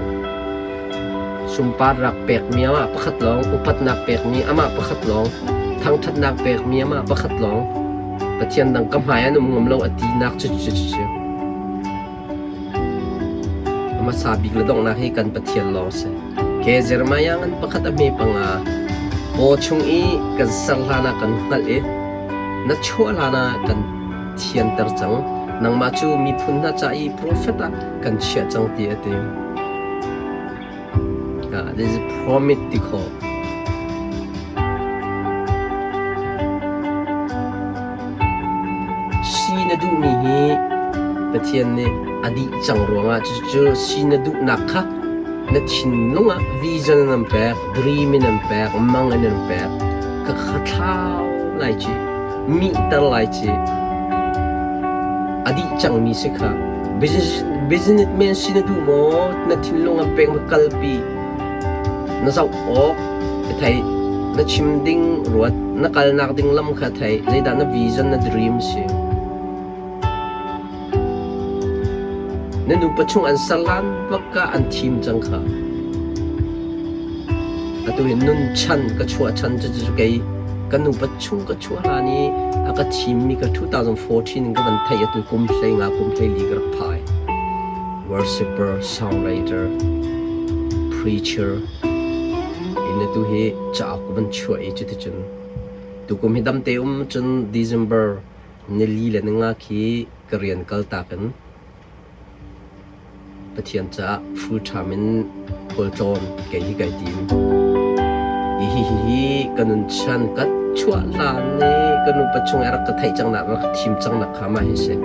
Sunparnak pekmi amah pakhat lawng, upatnak pekmi amah pakhat lawng, thangṭhatnak pekmi amah pakhat lawng, Pathian dang ka hmai an um ngam lo a tinak cu cu cu. A hmasa bik le donghnak hi kan Pathian lawng si. Ke Jeremiah ngan pakhat a hme panga paw chung i kan ser hlan ah kan hngalh i na chuah hlan ah kan thianter cang. Nangmah cu miphun hna ca i profet ah kan chiah cang ti a ti. This is promise ti khawh. Si na duhmi hi Pathian nih a dih cang ruangah cucu si na duhnak kha na thinlung ah vision in an pek, dream in an pek, mang in an pek. Ka kha thlau lai ci, mihter lai ci. A dih cangmi si kha. Businessman si na duh maw? Na thinlung an pek na kalpi. Na zoh awk ka thei. Na chim ding ruat. Na kalnak ding lam kha thei. Zeidah na vision, na dream si? Na nupa chung an ser lan bak ah an thim cang kha. Atu hi nun chan ka chuah chan cu cu kei ka nupa chung ka chuah hlan i a ka thimmi ka 2014 in ka van theih atu kum hlei nga kum hlei li ka rak phai. Worshipper, songwriter, preacher in atu hi cauk ka van chuah i cuticun tukum hi damte um cun December nili le ninga khi ka rian kaltak in Pathian caah full time in khualtlawn kei hi kai tim. Hi hi hi ka nun chan ka chuah hlan i ka nupa chung i rak ka theih cang nak rak ka thim cang nak kha mah hi si.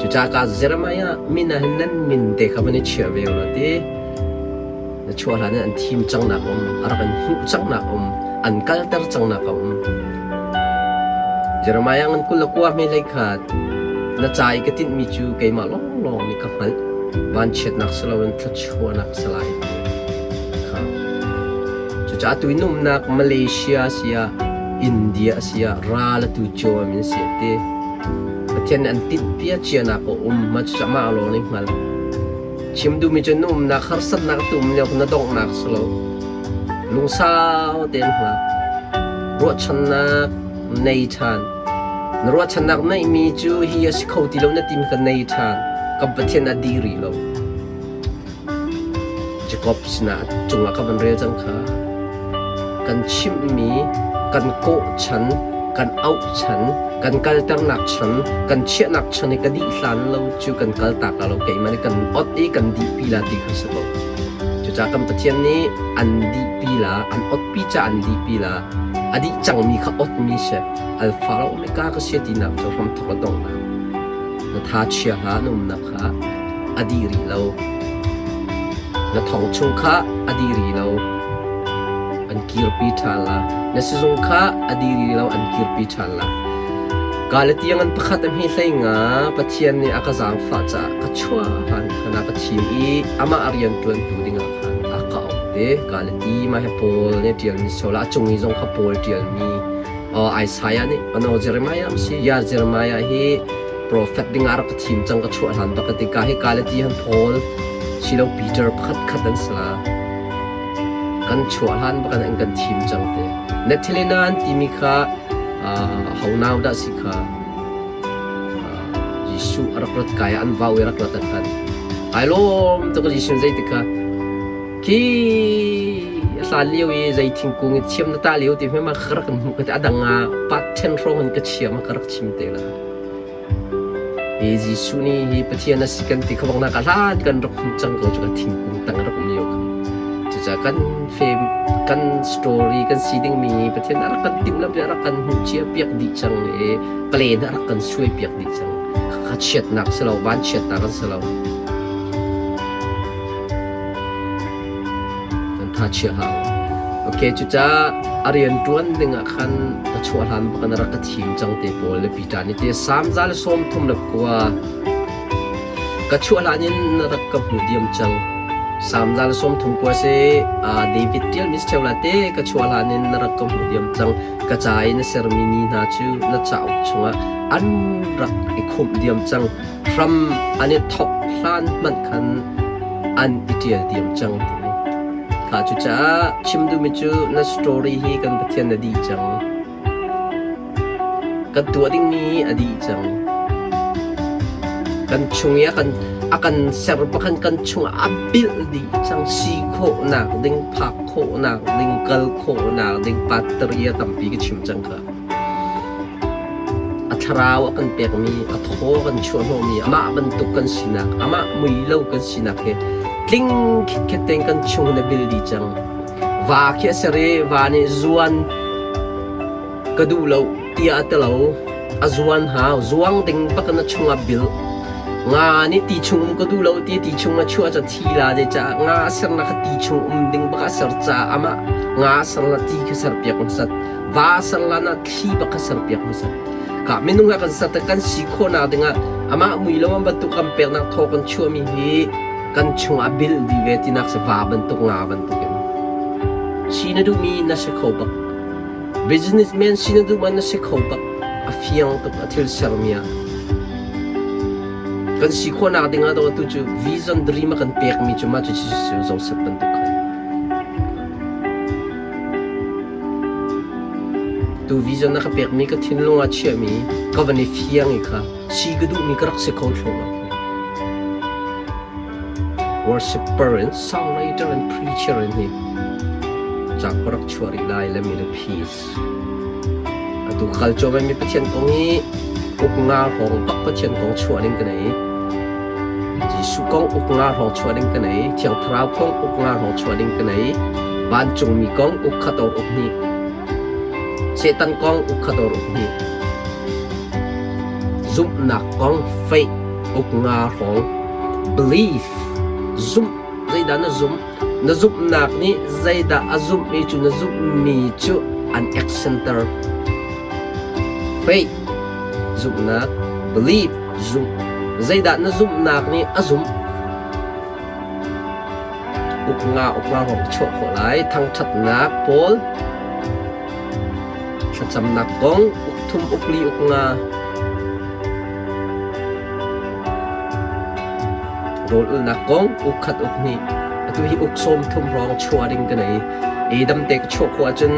Cucaah ka Jeremiah min ah hin nan min te kha van i chia ve ulaw ti. Na chuah hlan in an thim cang nak um, a rak in hmuh cang nak um, an kalter cang nak a um. Jeremiah ngan 21 hme hlei khat na ca i ka tinhmi cu keimah lawnglawng nih ka hngalh. Vanchiatnak si loin thluachuahnak si lai ti kha. Cucaah tu in umnak Malaysia si ah, India si ah, ral atu cio in si ti. Pathian nih an tinhpia cianak a um, mah cucaah mah lawng nih hngal. Chim duhmi cu na umnak harsatnak tu um lio na donghnak si lo. Lungsau tein hngak. Ruahchannak nei ṭhan. Na ruahchannak neihmi cu hi a si kho ti lo na timi kha nei ṭhan. Kan Pathian a dih rih lo. Jakob sinah a cungah ka van rel cang kha. Kan chimhmi, kan kawh chan, kan auh chan, kan kalternak chan, kan chiahnak chan i ka dih hlan lo cu kan kaltak la lo keimah nih kan ot i kan dihpi la ti kha si ko. Cucaah kan Pathian nih an dihpi la, an otpi ca an dihpi la, a dih cangmi kha otmi si. Alpha le Omega ka si tinak cu hramthok le donghnak. Na tha chia hlah na umnak kha a dih rih lo. Na thong chung kha a dih rih lo. An kirpi ṭhan la. Na sizung kha a dih rih lo, an kirpi ṭhan la. Galatiang an pakhat a hme hlei nga Pathian nih a ka zaangfah caah ka chuah hlan khan a ka thim i amah a rian ṭuantu dingah khan a ka auh te. Galati mah hi Paul nih a ṭialmi sola a cung i zong kha Paul ṭialmi Isaiah nih ano Jeremiah am si ya Jeremiah hi profet ding ah rak ka thim cang ka chuah hlan bak ka ti ka hi Galati han Paul silo Peter pakhat khat an sala kan chuah hlan bak an kan thim cang te Nethelina an timi kha ho nau dah si kha Jesuh a rak rat kai an vau i rak rat khan ai lawm tuk Jesuh zei ti kha Khi a hlan lio i zei thingkung i thiam na tah lio ti hme ma ka rak kan hmuh ka ti a dang ah pat ṭhen hrawng in ka chia ma ka rak chim te la. Hi Jesuh nih hi Pathian a si kan ti kha bang nak a hlan kan rak hmuh cang ko cu ka thingkung tang rak um lio kha. Cucaah kan fem kan story kan si dingmi Pathian a rak kan timhlamh a rak kan hmuh cia piak dih cang i plan a rak kan suai piak dih cang. Kha chiatnak si lo, van chiatnak an si lo. Kan tha chia hlah. Okay, cucaah a rian ṭuan dingah khan ka chuah hlan bak in a rak ka thim cang te pawl le Peter nih te Salm 132 ka chuah hlan in na rak ka hmuh diam cang. Salm 139 si David ṭial mi si la te ka chuah hlan in na rak ka hmuh diam cang. Ka ca i na sermi ni hna cu na cauk chungah an rak i khumh diam cang. Hram an i thawk hlan hmanh khan an i ṭial diam cang timi. Kha cucaah chim duhmi cu na story hi kan Pathian na dih cang. Kan tuah dingmi a dih cang. Kan chung i a kan a kan ser pakhan kan chungah a bilh dih cang si khawhnak ding phak khawhnak ding kal khawhnak ding battery a tampi ka chim cang kha. A thlarau a kan pekmi, a thaw a kan chuahhnawhmi, amah bantuk kan sinak, amah mui lo kan sinak hi tling khitkhet tein kan chung in a bil dih cang. Va khi a ser i va nih zuan ka duh lo tiah a ti lo. A zuan hau, zuang ding bak in a chungah bil. Nga nih ti chung um ka duh lo ti ti chung a chuah ca thi la zei caah nga a sernak kha ti chung um ding bak a ser caah amah nga a ser la ti kha serpiak hmasat. Va serlan ah thli bak kha serpiak hmasa. Ka minung ah kan ser kan si khawhnak dingah amah mui lo bantuk kan peknak thaw kan chuahmi hi kan chungah bil dih ve tinak si va bantuk nga bantuk in. Si na duhmi na si kho bak. Businessman si na duh man na si kho bak. A fiang tuk a thil sermi ah. Kan si khawhnak dingah do tu cu vision dream a kan pekmi cu mah cu Joseph bantuk khan. Tu vision na ka pekmi ka thinlung ah chiahmi ka van i fiang i kha si ka duhmi ka rak si kho thluahmah. Worshipper in songwriter and preacher in hi cak ka rak chuah rih lai le mi le peace. Atu kal cuahmah mi Pathian kong hi uk nga hrawng bak Pathian kong chuah ding ka nei. Jesuh kong uk nga hrawng chuah ding ka nei. Thiang Thlarau kong uk nga hrawng chuah ding ka nei. Vancungmi kong uk khat or uk hnih. Satan kong uk khat or uk hnih. Zumhnak kong faith uk nga hrawng. Belief zumh zeidah na zumh? Na zumhnak nih zeidah a zumhmi cu na zumhmi cu an actionter. Faith zumhnak, belief zumh. Zeidah na zumhnak nih a zumh? Uk nga uk nga rong chuah khawh lai. Thangṭhatnak pawl, thlacamnak kong, uk thum uk li uk nga. Rawl ulhnak kong, uk khat uk hnih. Atu hi uk 30 hrawng chuah ding ka nei. I damte ka chuah khawh ahcun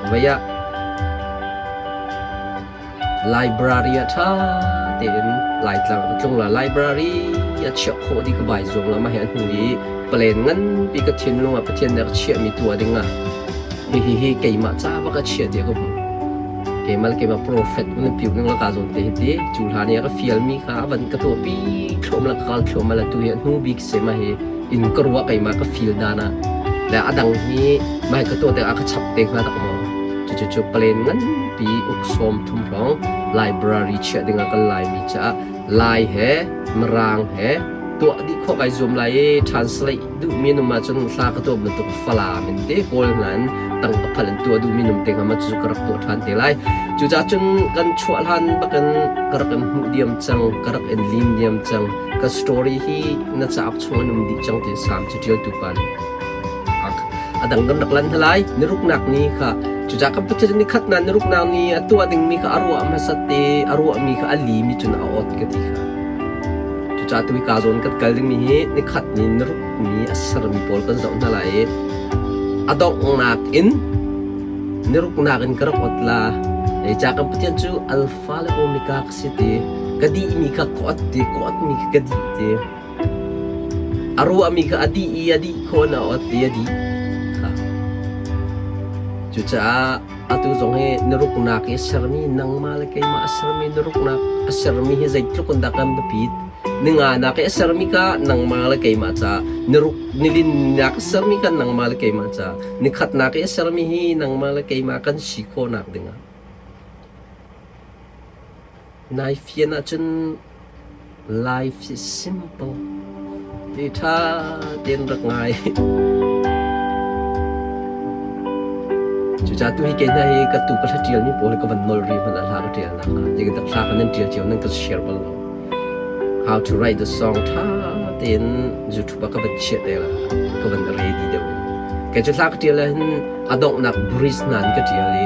vei ah library ah ṭha tein Laitlang ka tlung la. Library a chiah khawh dih ka vai zuam la. Mah hi a hnu i plan nganpi ka thinlung ah Pathian nih a ka chiahmi tuah ding ah hihi hi keimah ca bak a chiah tiah ka hmuh. Keimah le keimah prophet nan piu ning la ka zawn te hi ti cu hlan i a ka fialmi kha a van ka tuahpi thluahmah le ka kal thluahmah le tu hi a hnu bik si mah hi in ka ruah keimah ka feel dan ah le a dang hi mah hi ka tuah tikah a ka chap te hnga tak maw? Cucu plan nganpi uk 30 hrawng library chiah ding ah kan Laimi caah Lai he Mirang he tuah dih khawh kai zuam lai i translate duhmi an um ahcun hla ka tuah bantuk Falam in te Kawl hna in tangka phal in tuah duhmi an um te hnga ma cucu ka rak tuah ṭhan te lai. Cucaah cun kan chuah hlan bakin ka rak in hmuh diam cang, ka rak in lim diam cang. Ka story hi na cauk chung an um dih cang ti Salm caṭialtu pa nih a dang kan rak lan hna lai. Niruknak ni kha cucaah kan Pathian ni khat na niruknak ni a tuah dingmi kha a ruah hmasat i a ruahmi kha a limi cun a awt ka ti kha. Cucaah tu hika zawn kan kal dingmi hi nikhat ni niruk ni a sermi pawl kan zoh hna lai i a donghnak in niruknak in ka rak ot la. Zeicah kan Pathian cu Alpha le Omega ka si ti, ka dihmi kha ka ot ti, ka otmi kha ka dih ti. A ruahmi kha a dih i a dih khawh in a ot i a dih. Cucaah atu zong hi na ruknak i sermi nangmah le keimah a sermi na ruknak a sermi hi zeitluk in dah kan biapit? Ninganak i a sermi kha nangmah le keimah ca, niruk nilinnak a sermi kha nangmah le keimah ca, nikhatnak i a sermi hi nangmah le keimah kan si khawhnak dingah. Nai fian ahcun life is simple. Ti ṭha tein rak ngai. Cucaah tu hi kei hna hi ka tu ka hla ṭialmi pawl hi ka van nol rih hmanh ah hla ka ṭialnak ah. Zeitindah hla kha nan ṭial cio nan ka share bal lo. How to write the song ṭha tein YouTube ah ka van chiah te la. Ka van ready deuh in. Kei cu hla ka ṭial ahhin a donghnak bridge hna in ka ṭial i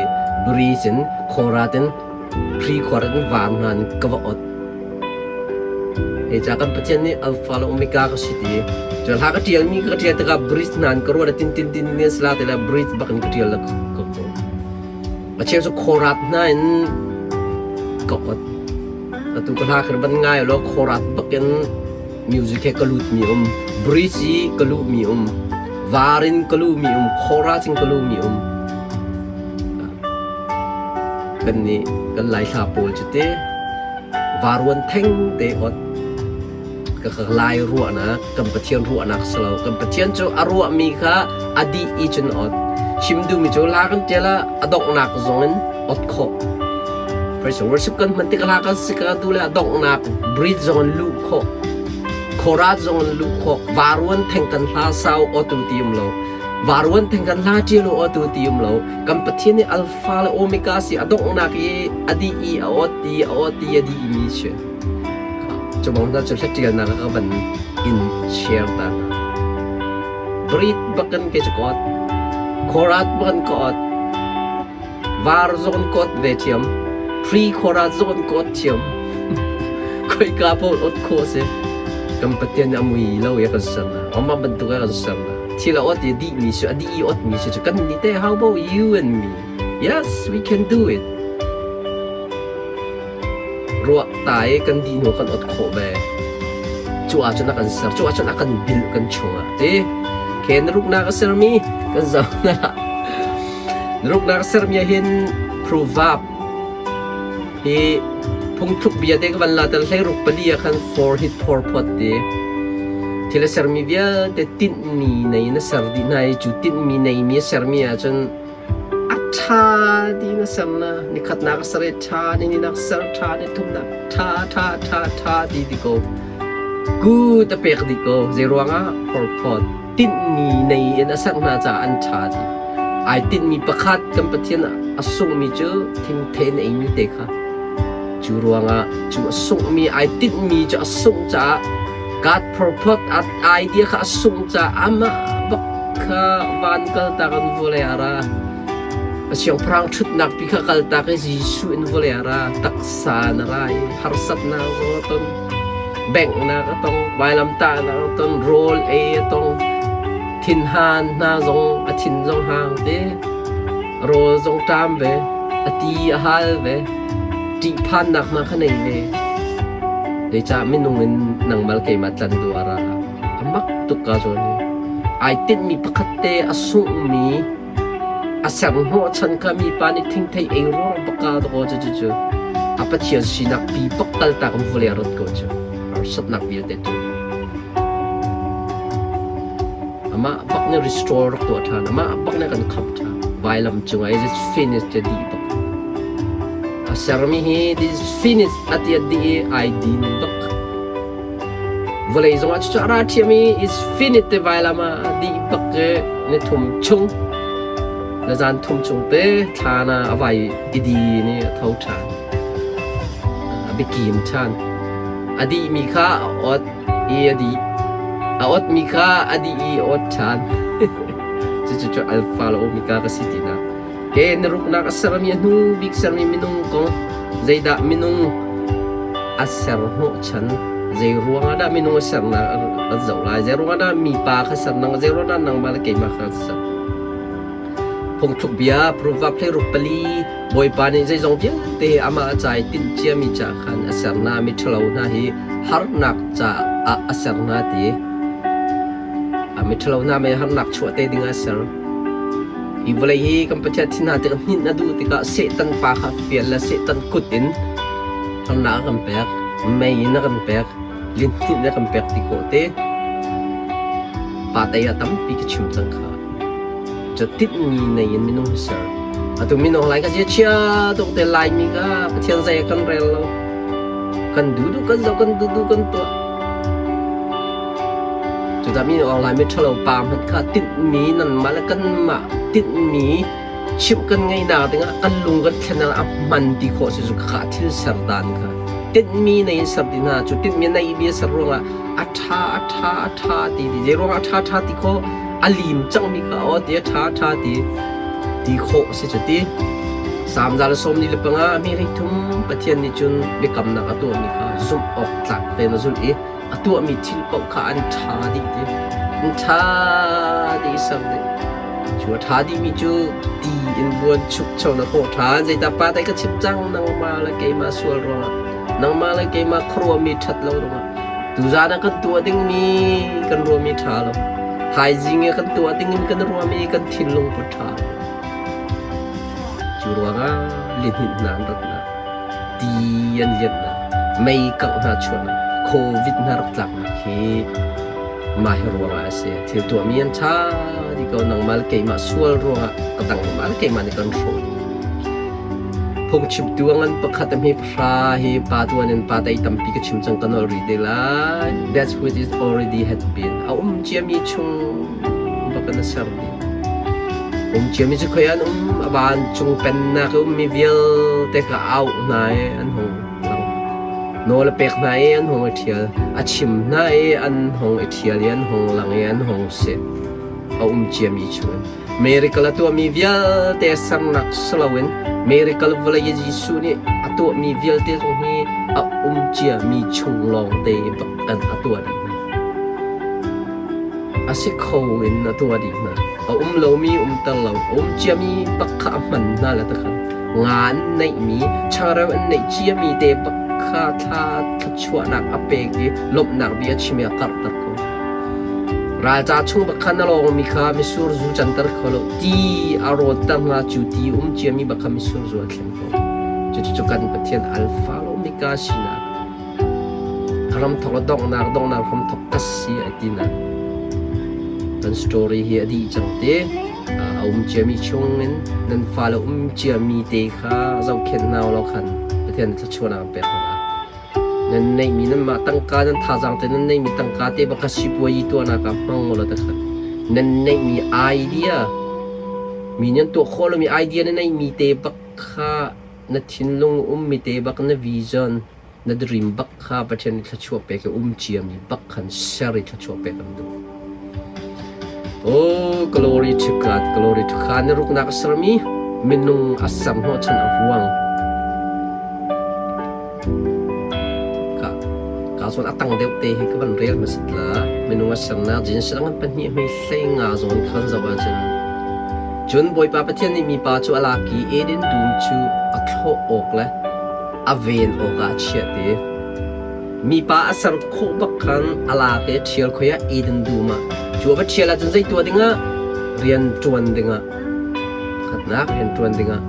bridge in chorus in Pre-khor in vaar hna in ka va ot. Hei ca kan Pathian nih Alpha le Omega ka si ti. Cu hla ka ṭialmi ka ṭial tikah bridge hna in ka ruat tin tin tin ne sala te le bridge bak in ka ṭial le ka ko. A cheu cu khorat hna in ka ot. Atu ka hla khan van ngai lo khorat bak in music he ka lut mi um. Bridge i ka luh mi um. Var in ka luh mi um. Chorus in ka luh mi um. Kannih kan Laihla pawl cu te varuan theng te ot ka ka Lai ruahnak kan Pathian ruahnak si lo. Kan Pathian cu a ruahmi kha a dih i cun ot. Chim duhmi cu la kan ṭial ah a donghnak zong in ot khawh. Praise and worship kan hman tik hla kan si ka tu le a donghnak bridge zong in luh khawh. Chorus zong in luh khawh. Varuan theng kan hla sau otu ti um lo. Varuan theng kan hla ṭial u otu ti um lo. Kan Pathian nih Alpha le Omega si a donghnak i a dih i a awt i a awt i a dih mi si. Cu bang hna cu hlatialnak ah ka van in share ta hna. Breed bakin ke cu ka ot. Khorat bakin ka ot. Var zong ka ot ve thiam. Pre khorat zong ka ot thiam. Khoika paoh ot khawh si. Kan Pathian nih a mui lo i a kan ser na. Amah bantuk a kan ser na. Thil a ot i a dihmi si, a dih i otmi si cu kan nih teh how about you and me? Yes, we can do it. Ruah ta i kan dih hnu kan ot khawh ve. Cu ahcun a kan ser, cu ahcun a kan bilh kan chungah ti. Khe na ruknak a sermi kan zoh na. Na ruknak a sermi ah hin proverb Hi phungthluk bia te ka van la tel 16 pali ah khan for hit phor phot ti. Thil a sermi vialte tinhmi nei na ser dih hna i cu tinhmi neimi a sermi ahcun a ṭha ti na ser na nikhatnak a ser i ṭha nihnihnak ser ṭha nithumnak ṭha ṭha ṭha ṭha ti ti ko good a pek dih ko zei ruangah phorphawt tinhmi nei in a ser hna caah an ṭha ti. Ai tinhmi pakhat kan Pathian a sunghmi cu thingthe na eimi te kha. Cu ruangah cu a sunghmi ai tinhmi cu a sungh caah God purpose at idea kha a sungh caah amah bak kha van kaltak in vawlei ah ra. A siangpahrang ṭhutnak pi kha kaltak i Jesuh in vawlei ah ra. Taksa na ra i harsatnak zong a ton. Benghnak a tong, vailamtahnak a ton, rawl ei a tong, thinhan hna zong a thin zong hang te, rawl zong ṭam ve, a ti a hal ve, ṭihphannak hna kha nei ve. Zeicah minung in nangmal keimah tlan duh ah ra a mak tuk ka zawn hi. Ai tinhmi pakhat te a sunghmi A ser hnawhchan kha mipa nih thingthei ei ruang bak ah dawkaw cu cucu a Pathian sinak pi bak kaltak in vawlei a rat ko cu. Harsatnak vialte cu. Amah bak nih restore rak tuah ṭhan. Amah bak nih kan khamh ṭhan. Vailam cungah is it finished ti dih bak. A sermi hi this is finished a ti a dih i ai din bak. Vawlei zongah cucu a ra ṭhiam i is finit te vailam ah a dih bak i ni thum chung le zan thum chung te thlan ah a vai i din i a tho ṭhan. A biakim ṭhan. A dihmi kha a ot i a dih. A otmi kha a dih i a ot ṭhan. Cucu cu Alpha le Omega ka si tinak. Ke na ruknak a sermi a hnu bik sermi minung kong zeidah minung a ser hnawhchan zei ruangah dah minung a sernak an zoh lai zei ruangah dah mipa kha ser nang zei ruangah dah nangmah le keimah kha ser phungthluk bia proverb hlei ruk pali bawipa nih zeizong vialte amah a ca i tinh ciami ca khan a ser hna mi ṭhalo hna hi harnak caah a ser hna ti a mi ṭhalo hna mei harnak chuah te ding ah a ser Hi vawlei hi kan Pathian thin hna tikah hninh a duh tikah Satan pa kha fial le Satan kut in harnak a kan pek, mei in a kan pek, lihninh a kan pek ti khawh te. Pa tei ah tampi ka chim cang kha. Cu tinhmi nei in minung hi ser. Atu minung lai ka zia chia tuk te Laimi ka Pathian zei kan rel lo. Kan duh duh kan zoh kan duh duh kan tuah. Cucaah mi nih Laimi ṭhalo pa hmanh kha tinhmi nanmah le kanmah tinhmi chimh kan ngeihnak dingah kan lung kan thlen ah a hman ti khawh si cu kha thil ser dan kha tinhmi nei in ser ti hna cu tinhmi nei mi a ser ruangah a ṭha a ṭha a ṭha ti ti zei ruangah a ṭha ṭha ti khawh a lim cangmi kha aw ti a ṭha ṭha ti ti khawh si cu ti Salm 145 mi thum Pathian nih cun biakamnak a tuahmi kha zumh awk tlak tein a zulh i a tuahmi thil paoh kha an ṭha dih ti. An ṭha dih i ser dih. Cu a ṭha dihmi cu ti in buan chukcho na khawh ṭhan. Zeidah pa dai ka chim cang nangmah le keimah sual ruangah nangmah le keimah khuaruahmi ṭhat lo ruangah tuzaan ah kan tuah dingmi kan ruahmi ṭha lo. Thaizing i kan tuah dingin kan ruahmi kan thinlung put ṭha lo. Cu ruangah lihninh hna an ratnak ti an lianhnak, mei kangh hna chuahnak, COVID hna rak tlaknak hi mah hi ruangah a si. Thil tuahmi an ṭha dih ko. Nangmah le keimah sual ruangah ka dangmah le keimah nih kan hrawh dih. Phungchimtu a ngan pakhat a hme pahra hi pa tuan in pa tei tampi ka chim cang ka nol rih te lai. That's which is already had been. A um ciami chung bak in a ser dih. Um ciami cu khoi an um, a vancung pennak i ummi vialte kha a auh hna i an hung lang. Nawl a pek hna i an hung i ṭhial. A chim hna i an hung i ṭhial i an hung lang i an hung si. A um ciami chungin. Miracle a tuahmi vialte sernak si loin miracle vawlei i Jesuh nih a tuahmi vialte zong hi a um ciami chung lawngte bak an a tuah dih hna. A si kho in a tuah dih hna. A um lomi umter lo, a um ciami bak kha a hman hna le takhan. Nga an neihmi, changreu an neih ciami te bak kha thla thluachuahnak a pek i lawmhnak bia chim i a karhter ko. Ralca chung bak kha na lawngmi kha misur zu canter kho lo. Ti a rawtter hna cu ti um ciami bak kha misur zu a thlen ko. Cucu kan Pathian Alpha le Omega sinak Ramthok le donghnak, donghnak hramthok ka si ai tinak kan story hi a dih cang te. A um ciami chung in nan fale um ciami te kha zohkhenh hna law khan Pathian thluachuahnak an pek hna lai. Nan neihmi nanmah tangka nan thazaang te nan neihmi tangka te bak kha sipuayi tuahnak ah hmang ulaw te khan nan neihmi idea mi nih an tuah khawh lomi idea na neihmi te bak kha na thinlung ummi te bak na vision na dream bak kha Pathian nih thluachuah pek i um ciami bak khan ser i thluachuah pek an duh. Oh, glory to God, glory to God. Na ruknak a sermi minung a ser hnawhchan a ruang. Ka ka. Ka zawn a tang deuh te hi ka van rel hmasat la. Minung a sernak Genesis an pahnih hmei hlei nga zawn khan zoh ahcun cun Bawipa Pathian nih mipa cu a lak i Eden dum cu a thlawh awk le a ven awkah a chiah ti. Mipa a ser khawh bak khan a lak i ṭhial khoi ah Eden dum ah cu a va ṭhial ahcun zei tuah dingah rian ṭuan dingah khatnak rian ṭuan dingah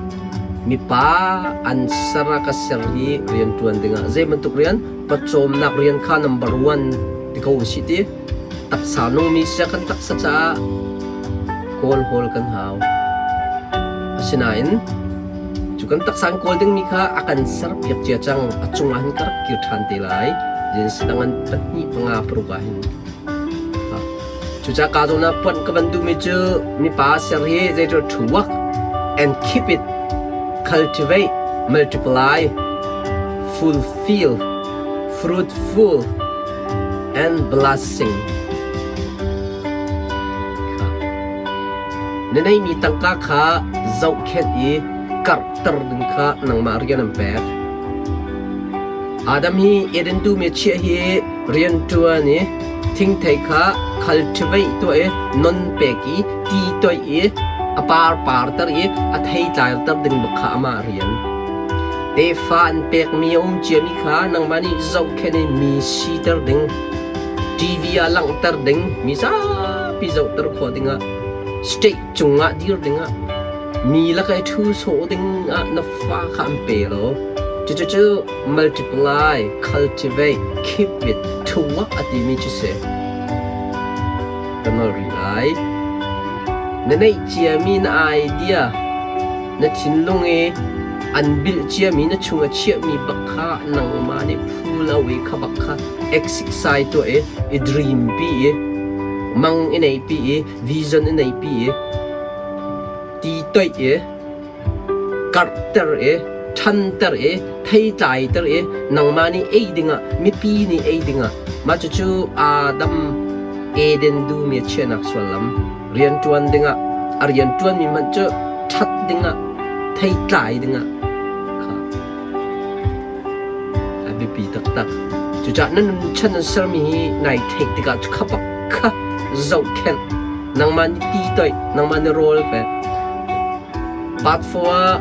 mipa an ser ah ka ser i rian ṭuan dingah zei bantuk rian pawcawmnak rian kha number one ti ko usih ti taksa nungmi sia kan taksa caah kawl hawl kan hau. Asinain cu kan taksa an kawl dingmi kha a kan serpiak cia cang. A cungah hin ka rak kir ṭhan te lai. Genesis dang an pahnih panga paruk ah hin. Cucaah ka zawn ah puanh ka van duhmi cu mipa ser hi zeiṭu to work and keep it, cultivate, multiply, fulfill, fruitful, and blessing. Na neihmi tangka kha zohkhenh i karhter ding kha nangmah rian an pek. Adam hi Eden dum i chiah hi rianṭuan i thingthei kha cultivate tuah i non pek i ti toih i a par parter i a thei tlaiter ding bak kha amah rian. Tefa an pekmi a um ciami kha nangmah nih zohkhenh i mi siter ding. TV ah langhter ding, mi zapi zohter khawh dingah, state cungah dir dingah, mi laka i ṭhu sawh dingah na fa kha an pe lo. Cucu multiply, cultivate, keep it, to work a timi cu si. Ka nol rih lai. Na neih ciami na idea, na thinlung i an bilh ciami na chung a chiahmi bak kha nangmah nih phu lo i kha bak kha exercise tuah i i dream pi i mang i nei pi i vision i nei pi i ti toih i karhter i ṭhanter i theitlai i nangmah nih ei dingah mipi nih ei dingah mah cucu Adam Eden dum i a chiahnak sullam rianṭuan dingah a rianṭuanmi hmanh cu ṭhat dingah theitlai dingah kha a biapi taktak. Cucaah na nunchan an sermi hi nai theih tikah kha bak kha zohkhenh nangmah nih ti toih nangmah nih rawl pek Part 4 ah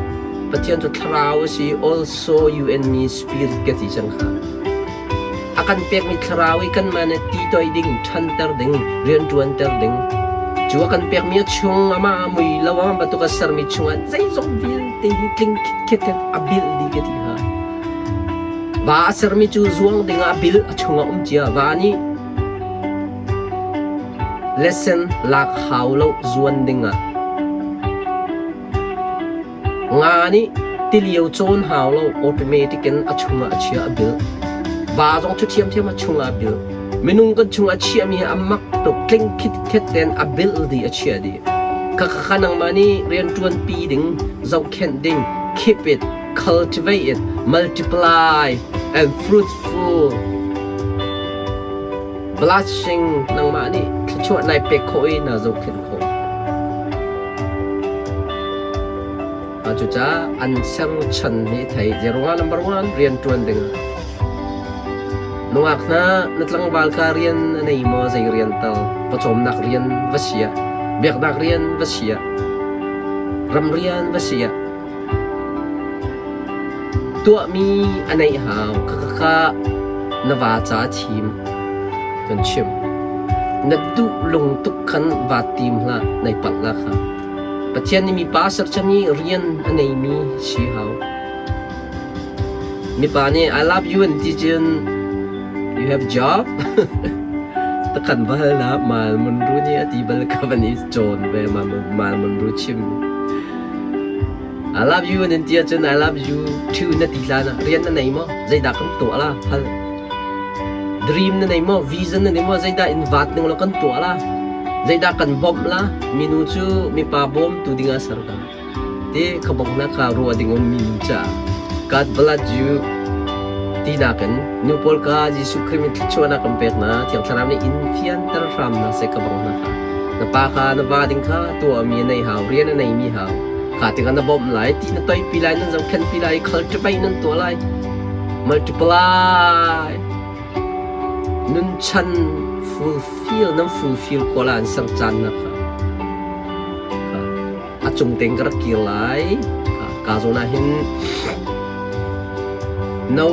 Pathian cu thlarau a si also you and me spirit ka ti cang kha. A kan pekmi thlarau i kanmah nih ti toih ding, ṭhanter ding, rianṭuanter ding. Cu a kan pekmi a chung amah a mui lo amah bantuk a sermi chungah zeizong vialte hi tling khitkhet in a bilh dih ka ti kha. Va a sermi cu zuang dingah a bilh a chungah um cia. Va nih lesson lak hau lo zuan dingah Nga nih tilio cawn hau lo automatic in a chungah a chia a bil. Va zong cu ṭhiamṭhiam a chungah a bil. Minung kan chungah chiahmi hi a mak tuk tling khitkhet tein a bil dih a chiah dih. Khakha nangmah nih rianṭuan pi ding, zohkhenh ding, keep it, cultivate it, multiply and fruitful. Blessing nangmah nih thluachuah nai pek khawh i na zohkhenh khawh. Cucaah an ser chan hi thei. Zeiruangah number one rianṭuan ding ah. Nungak hna na tlangval ka rian a nei maw zei rian tal pawcawmnak rian va si ah biaknak rian va si ah ram rian va si ah tuahmi a neih hau khakha na va ca thim kan chim. Na duh lung tuk khan vaa tim hlah, nai palh la kha. Pathian nih mipa serchan i rian a neimi si hau. Mipa nih I love you an ti cun you have job? Takhan bal na mal mun ru nih a ti bal ka van i cawn ve mal mun ru chim. I love you an ti ahcun I love you too na ti hlan ah rian na nei maw? Zeidah kan tuah la? Hal. Dream na nei maw? Vision na nei maw? Zeidah in vaat ning law kan tuah la? Zeidah kan bawmh la? Minu cu mipa bawmtu ding ah ser ka. Ti ka bawmh na kha ruah ding um minu caah. God bless you ti nakin nu pawl ka Jesuh Khrih min thluachuahnak kan pek na Thiang Thlarau nih in fianter hram na seh ka bawmh na kha. Na pa kha na va ding kha tuahmi a nei hau, rian a neimi hau. Kha tikah na bawmh lai, ti na toipi lai, nan zohkhenhpi lai, cultivate nan tuah lai. Multiply. Nunchan fulfill nan fulfill khawh lai an ser caan na kha. A cung tein ka rak kir lai. Ka zawn ah hin no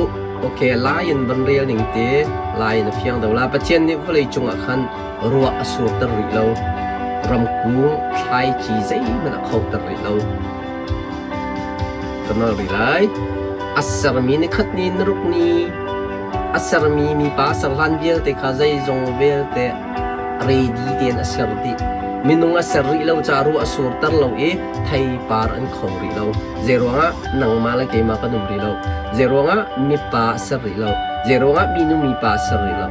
okay lai in van rel ning te lai in a fiang do la Pathian nih vawlei cungah khan ruah a surter rih lo. Ramkung thlaici zeihmanh a khoter rih lo. Ka nal rih lai. A sermi nikhat ni naruk ni a sermi mipa ser hlan vialte kha zeizong vialte ready tein a ser dih. Minung a ser rih lo caah ruah a surter lo i theipar an kho rih lo. Zeiruangah nangmah le keimah kan um rih lo. Zeiruangah mipa a ser rih lo. Zeiruangah minu mipa a ser rih lo.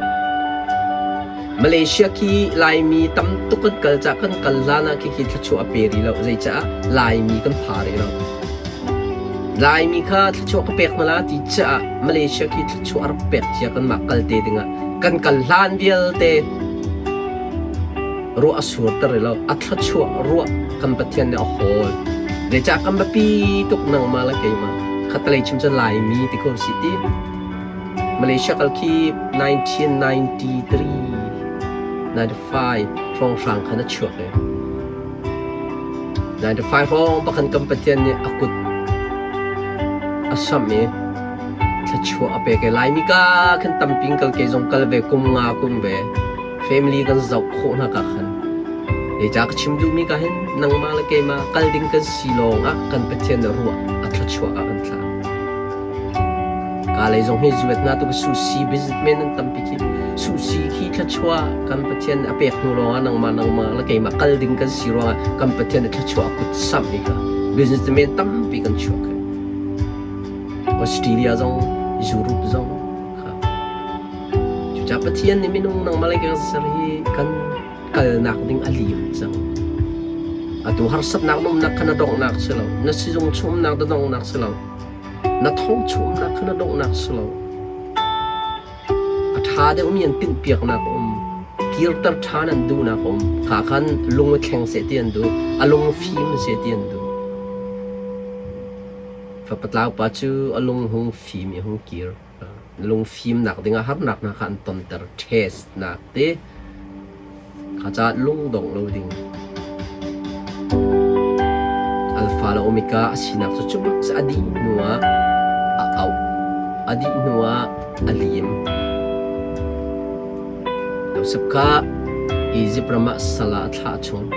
Malaysia khi Laimi tam tuk kan kal caah kan kal hlan ah khikhi thluachuah a pe rih lo. Zeicah Laimi kan pha rih lo. Laimi kha thluachuah ka pek hna la ti caah Malaysia khi thluachuah a rak pek cia kanmah kal te dingah kan kal hlan vialte ruah a surter rih lo. A thluachuah ruah kan Pathian nih a hawl. Zeicah kan biapi tuk nangmah le keimah. Khatalei chim cun Laimi ti ko si ti. Malaysia kal khi 1993 95 hrawnghrang khan a chuak i 95 hrawng pakhan kan Pathian nih a kut a samh i thluachuah a pek i Laimi ka khan tamping kal ke zong kal ve kum nga kum ve family kan zoh khawh hna ka khan Zeicah ka chim duhmi ka hin nangmah le keimah kal ding kan si lawng ah kan Pathian nih ruah a thluachuah ah kan thlah. Ka lei zong hi zuet na tu sushi businessman an tampi khi sushi khi thluachuah kan Pathian a pek hnu lawng ah nangmah nangmah le keimah kal ding kan si ruangah kan Pathian a thluachuah a kut samh i kha businessman tampi kan chuak khi. Australia zong Europe zong kha cucaah Pathian nih minung nangmah le kan ser hi kan kalnak ding a lim cang. Atu harsatnak na umnak kha na donghnak si lo na sizung chumnak na donghnak si lo Na thongchumnak kha na donghnak si lo. A ṭha deuhmi an tinhpiaknak a um. Kirter ṭhan an duhnak a um. Kha khan lung i thleng seh ti an duh. A lung fim seh ti an duh. Fapatlau pa cu a lung hung fim i hung kir. Lung fimnak dingah harnak hna kha an tonter. Test nak te. Kha caah lungdong lo ding. Alpha le Omega a sinak cu cu bak a dih hnu ah a auh. A dih hnu ah a lim. Josef kha Izipt ram ah sal ah a thlah chung.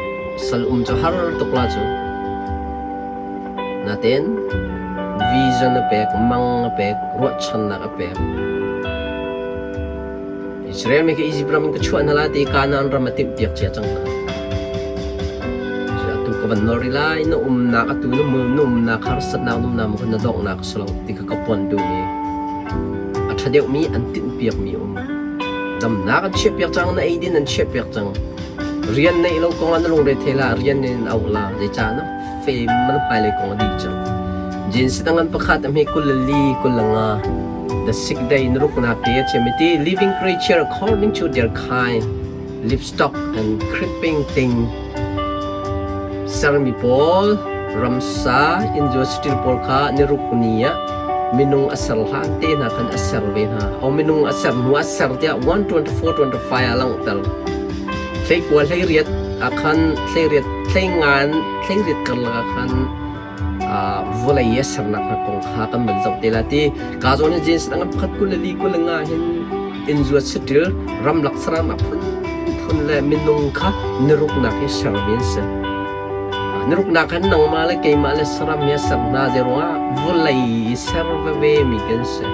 Sal um cu har tuk la cu. Natein vision a pek, mang a pek, ruahchannak a pek. Israel mi kha Izipt ram in ka chuah hna lai ti Kanaan ram a timhpiak cia cang hna. Atu ka van nawl rih lai, na umnak atu na na umnak harsatnak na umnak maw na donghnak a si lo ti kha ka pon duhmi. A ṭha deuhmi an tinhpiakmi um. Damnak an chiahpiak cang, na eidin an chiahpiak cang. Rian neih lo kong ah na lungre thei la, rian in auh la, zeicah na fem na hmailei kong a dih cang. Jinsi dang an pakhat a hme 24 25 The sick day in ruknak te a chim i ti living creature according to their kind livestock and creeping thing sermi pawl ramsa inzua saṭil pawl kha niruk ni ah minung a ser hlan te hna khan a ser ve hna o minung a ser hnu a ser tiah 124 25 ah langhter hleikua hleiriat ah khan hleiriat hleingan hleiriat karlak ah khan vawlei a sernak hna kong kha kan van zoh te la ti ka zawn in jeans dang pakhat 24 25 hin inzuat saṭil ramlak saram a phunphun le minung kha niruknak hi sermi an si niruknak khan nangmah le keimah le saram hi a ser hna zei ruangah vawlei ser veve mi kan si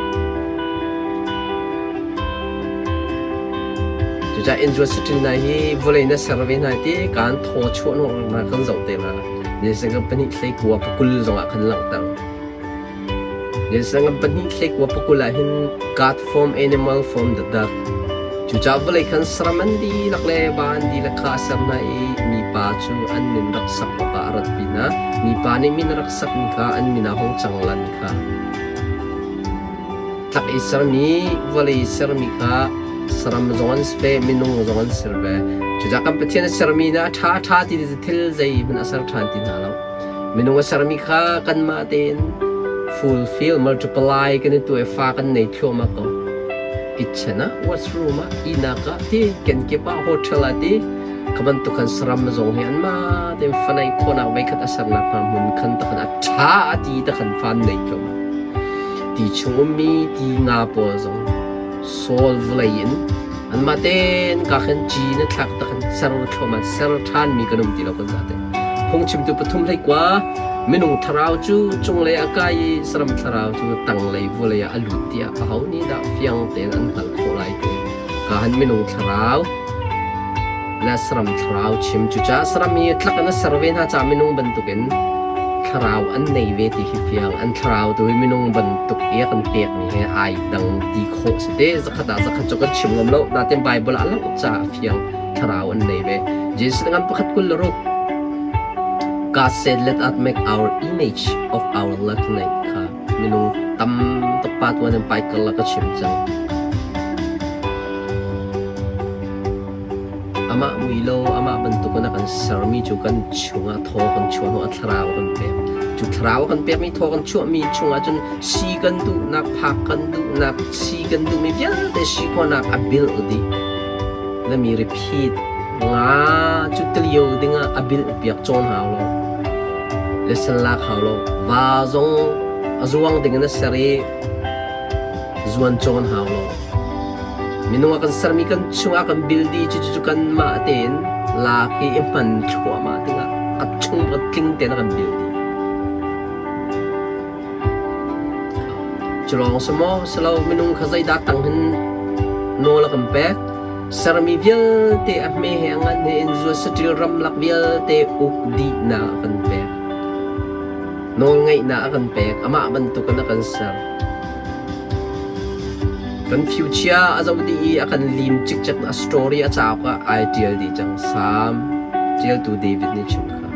cucaah inzuat saṭil hna hi vawlei na ser ve hna ti kan thaw chuah hna kan zoh te la Ninsangam pahnih hleikua pakul zongah khan langhter. Ninsangam pahnih hleikua pakul ah hin God form animal from the dirt. Cucaah vawlei khan saram an dihlak le va an dihlak kha a ser hna i mipa cu an min rak sak awkah a rat pinah mipa nih min a rak sakmi kha an min ah hung cang lan kha. Tlak i sermi vawlei sermi kha saram zong an si ve, minung zong an ser ve. Cucaah kan Pathian a sermi na a ṭha a ṭha ti thil zeihmanh a ser ṭhan ti hna lo. Minung a sermi kha kanmah tein fulfill, multiply kan i tuah i fa kan nei thluahmah ko. Kitchen ah, washroom ah, ihnak ah ti kenkip ah hotel ah ti kha bantuk khan saram zong hi anmah tein fanai khawhnak voikhat a sernak hna hmun khan takhan a ṭha a ti takhan fan nei tlawm. Ti chung ummi ti nga pawl zong sawl vawlei in anmah tein ka khan ci na thlak takhan ser thluahmah ser ṭhanmi kan um ti lo kan zate. Phungchimtu pathum hlei kua minung thlarau cu cunglei a kai i saram thlarau cu tanglei vawlei ah a lut tiah aho nih dah fiang tein an hngalh khawh lai ti. Ka han minung thlarau le saram thlarau chim. Cucaah saram hi tlak in a ser ve hna caah minung bantukin thlarau an nei ve ti hi fiang. An thlarau tu hi minung bantuk i a kan pekmi he ai dang ti khawh si te. Zakhat ah zakhat cu kan chim ngam lo. Natin Bible ah a langh caah fiang thlarau an nei ve. Jesuh ngan pakhat 26 God said let us make our image of our likeness kha minung tam tuk pa tuan in paikal la ka chim cang. Amah mui lo, amah bantukin a kan sermi cu kan chungah thaw kan chuah hnu a thlarau a kan pek. Cu thlarau a kan pekmi thaw kan chuahmi chungah cun si kan duhnak, phak kan duhnak, si kan duhmi vialte si khawhnak a bilh dih. Let me repeat. Nga cu tilio dingah a bilh piak cawn hau lo. Lesson lak hau lo. Va zong a zuang dingin a ser i zuan cawn hau lo. Minung a kan sermi kan chungah kan bil dih cucu kanmah tein lak i i hman thluahmah dingah a chung a tling tein a kan bil dih. Cu lawng si maw? Si lo, minung kha zeidah tang hin nawl a kan pek? Sermi vialte a hme he a ngan he in zuat saṭil ramlak vialte uk dihnak a kan pek. Nawlngeihnak a kan pek. Amah bantukin a kan ser. Kan future a zoh dih i a kan lim cikcek a story a cauk ah ai ṭial dih cang. Salm ṭialtu David nih chim kha.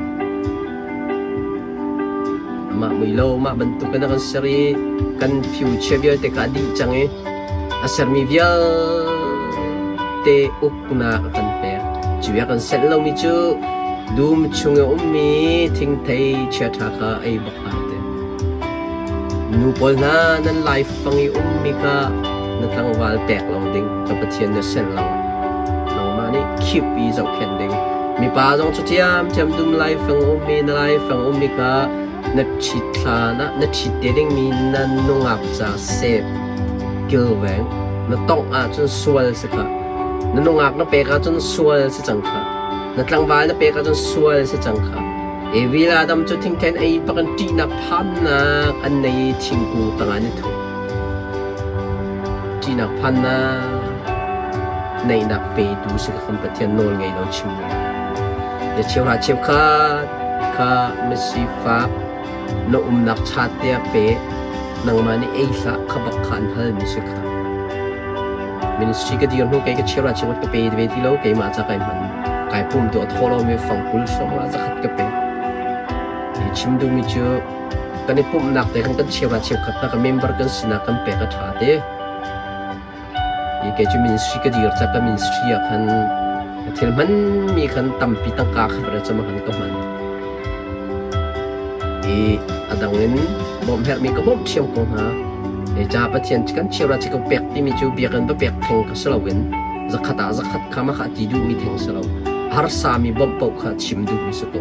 Amah mui lo, mah bantuk in a kan ser i kan future vialte kha a dih cang i a sermi vialte uknak a kan pek. Cu a kan senh lomi cu dum chung i a ummi thingthei chiaṭha kha ei bak hlah ti. Nu pawl hna nan laifang i ummi kha na tlangval pek lo ding ka Pathian na senh lo. Nangmah nih khip i zohkhenh ding. Mipa zong cu ṭhiamṭhiam dum laifang ummi na laifang ummi kha na ṭhit hlan ah na ṭhit te dingmi na nungak ca sep kilveng na tongh ahcun sual si kha. Na nungak na pek ahcun sual si cang kha. Na tlangval na pek ahcun sual si cang kha. Evi le Adam cu thingthen ei bak in ṭihnak phannak an nei i thingkung tangah an i thup. Ṭihnak phannak neihnak petu si kha kan Pathian nawl ngei lo chim lo. Na cheuhra cheukhat kha misifak na umnak chat tiah pe nangmah nih ei hlah kha bak kha an halmi si kha. Ministry ka dir hnu kei ka cheuhra cheukhat ka pe ve ti lo keimah ca kai hman. Kai pum tu a thaw lomi fang 20 sawmnga zakhat ka pek. Hi chim duhmi cu kan i pumhnak te khan kan cheuhra cheukhat hna ka member kan sinak kan pek a ṭha te. Hi kei cu ministry ka dir ca ka ministry ah khan ka thil hmanmi khan tampi tangka kha va cam khan ka hman. Hi a dang in bawmh herhmi ka bawmh ṭhiam ko hna. Hi ca Pathian kan cheuhra chi ka pek timi cu biakinn va pek theng ka si loin zakhat ah zakhat kha mah kha a ti duhmi theng si lo. Harsami bawmh paoh kha chim duhmi si ko.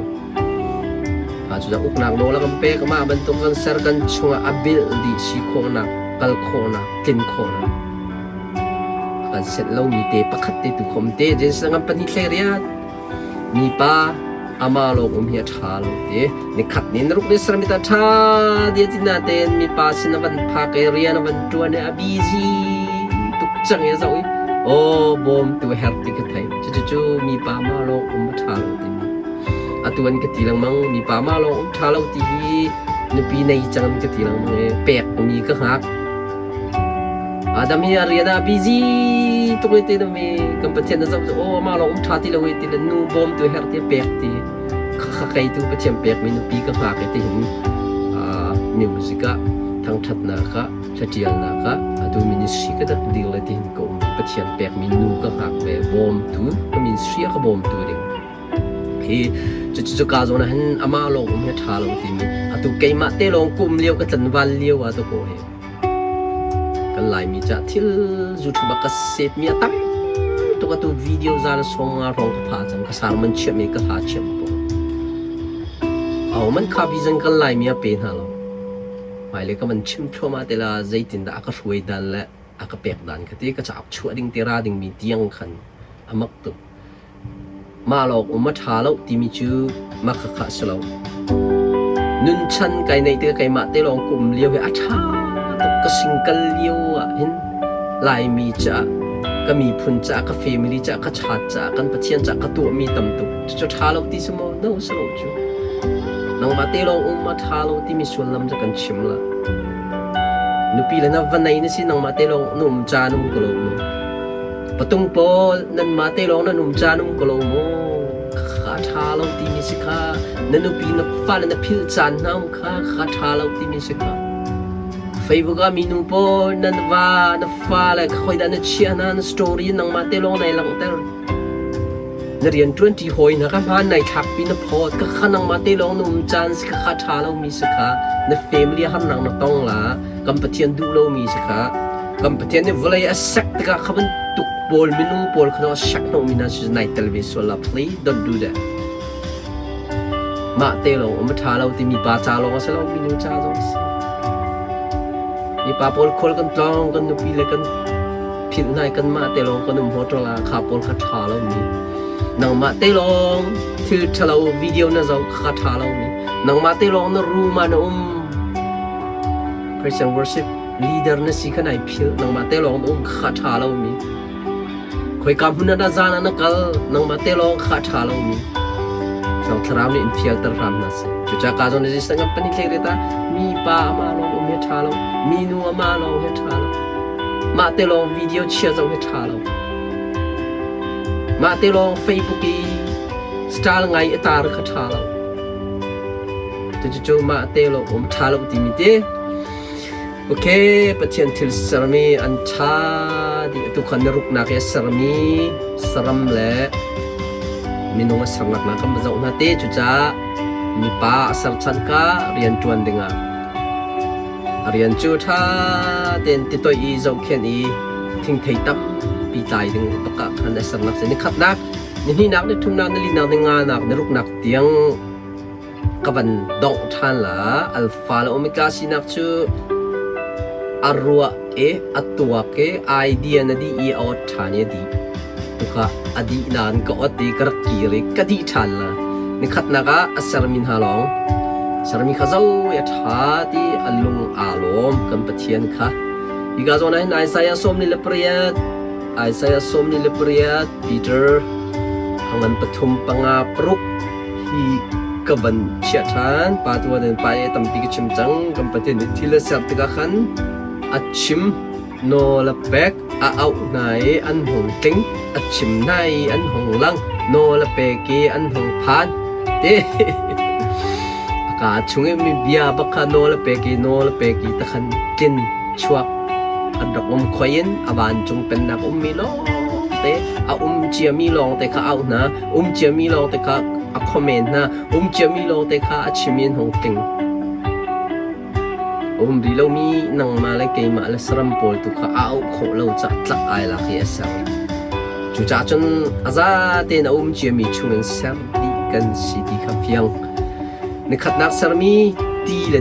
Cucaah uknak nawl a kan pek. Amah bantuk kan ser kan chungah a bilh dih si khawhnak, kal khawhnak, tlin khawhnak. A kan senh lomi te pakhat te tu khom te. Genesis ngan pahnih thlei riat. Mipa ama lawng um hi a ṭha lo te. Nikhat ni na ruk ni sermi ta ṭha dia ti na tein mipa sin a van phak i rian a van ṭuan i a busy tuk cang i a zoh i aw bawmtu her ti ka thei. Cucu mipa ma lawng um a ṭha lo timi. Atu an ka ti lengmang mipa ma lawng um ṭha lo ti hi nupi nei cang an ka ti lengmang i pek mi ka hngak. Adam hi a rian ah busy tuk i ti mi kan Pathian na zoh cu aw mah lawng um ṭha ti lo i ti le nu bawmtu her ti pek ti kha kei tu Pathian pek mi nupi ka hngak i ti hin music ah thangṭhatnak ah hlatialnak ah atu ministry ka rak dir le ti hin ka um Pathian pek mi nu ka hngak ve bawmtu ka ministry a ka bawmtu ding Hi cucu ka zawn ah hin amah lawng um hi a ṭha lo timi atu keimah te lawng kum lio ka tlanval lio ah dawkaw hi. Kan Laimi cah thil YouTube ah ka save mi a tam tuk. Atu video za le 50 hrawng ka pha cang. Ka sermon chiahmi, ka hla chiahmi pawl. Aho man kha vision kan Laimi a pe hna lo. Hmailei ka van chim thluahmah te la, zeitindah a ka hruai dan le a ka pek dan ka ti. Ka cauk chuah ding te ra dingmi tiang khan a mak tuk. Mah lawng um a ṭha lo timi cu mah khakha a si lo. Nunchan kai neih tikah keimah te lawng ka um lio hi a ṭha tuk. Ka single lio ah hin Laimi caah, ka miphun caah, ka family caah, ka chat caah, kan Pathian caah ka tuahmi tam tuk. Cucu ṭha lo ti si maw? No, si lo cu. Nangmah te lawng um a ṭha lo timi sullam cu kan chim la. Nupi le na va nei na si, nangmah te lawng na um caan um ko lo maw? Patung pawl nanmah te lawng nan um caan um ko lo maw? Kha ṭha lo timi si kha. Na nupi na fale na philh caan hna um kha kha ṭha lo timi si kha. Facebook ah minu pawl nan va na fale khawidah na chiah hna, na story nangmah te lawng nai langhter. Na rian ṭuanṭi hawi hna kha hmaan nai thlakpi na phawt. Ka kha nangmah te lawng na um caan si kha kha ṭha lomi si kha. Na family harnak na tong la. Kan Pathian duh lomi si kha. Kan Pathian nih vawlei a sek tikah kha bantuk pawl minung pawl kha a sek hnawhmi hna si nai tel ve sual la. Please don't do that. Mah te lawng um a ṭha lo timi pa ca lawng a si lo, minu ca zong a si. Mipa pawl khual kan tlawng, kan nupi le kan philh hna i kanmah te lawng kan um hotel ah kha pawl kha ṭha lomi. Nangmah te lawng thil ṭhalo video na zoh kha ṭha lomi. Nangmah te lawng na room ah na um. Christian worship leader na si kha nai philh. Nangmah te lawng na um kha ṭha lomi. Khoika hmun ah dah zan ah na kal? Nangmah te lawng kha ṭha lomi. Thiang Thlarau nih in fialter hram hna seh. Cucaah ka zawn i sangam pani thlek ret ah mi pa amah lawng um hi ṭha lo, mi nu amah lawng hi ṭha lo. Mah te lawng video chia zong hi ṭha lo. Mah te lawng Facebook i style ngai i tar kha ṭha lo. Cucu mah te lawng um ṭha lo timi te. Ok, Pathian thil sermi an ṭha dih. Atu khan na ruknak i a sermi saram le minung a sernak hna kan va zoh hna te. Cucaah mipa a ser chan ka rian ṭuan dingah a rian cu ṭha tein titoih i zohkhenh i thingthei tampi tlai ding bak ah khan a sernak si. Nikhatnak, nihnihnak, nithumnak, nilinak, ninganak, niruknak tiang Ka van dongh ṭhan la. Alpha le Omega sinak cu a ruah i a tuak i idea na dih i a ot ṭhan i a dih. Tuka a dih nain ka ot i ka rak kir i ka dih ṭhan la. Nikhatnak ah a sermi hna lawng sermi kha zo i a ṭha ti a lung aa lawm kan Pathian kha. Hika zawn ah hin Isaiah 48, Isaiah 48, Peter a ngan pathum panga paruk hi ka van chiah ṭhan. Pa tu ah pa i tampi ka chim cang. Kan Pathian nih thil a ser tikah khan a chim, nawl a pek, a auh hna i an hung tling, a chim hna i an hung lang, nawl a pek i an hung phan. Te a kaa chung i mi bia bak kha nawl a pek i nawl a pek i takhan tlin chuak an rak um khoi in a vancung pennak ummi lawngte a um ciami lawngte kha auh hna. Um ciami lawngte kha a comment hna. Um ciami lawngte kha a chim in hung tling. A um rih lomi nangmah le keimah le saram pawl tu kha a auh khawh lo cah tlak ai lak i a ser. Cucaah cun a za tein a um ciami chungin ser dih kan si ti kha fiang. Nikhatnak sermi ti le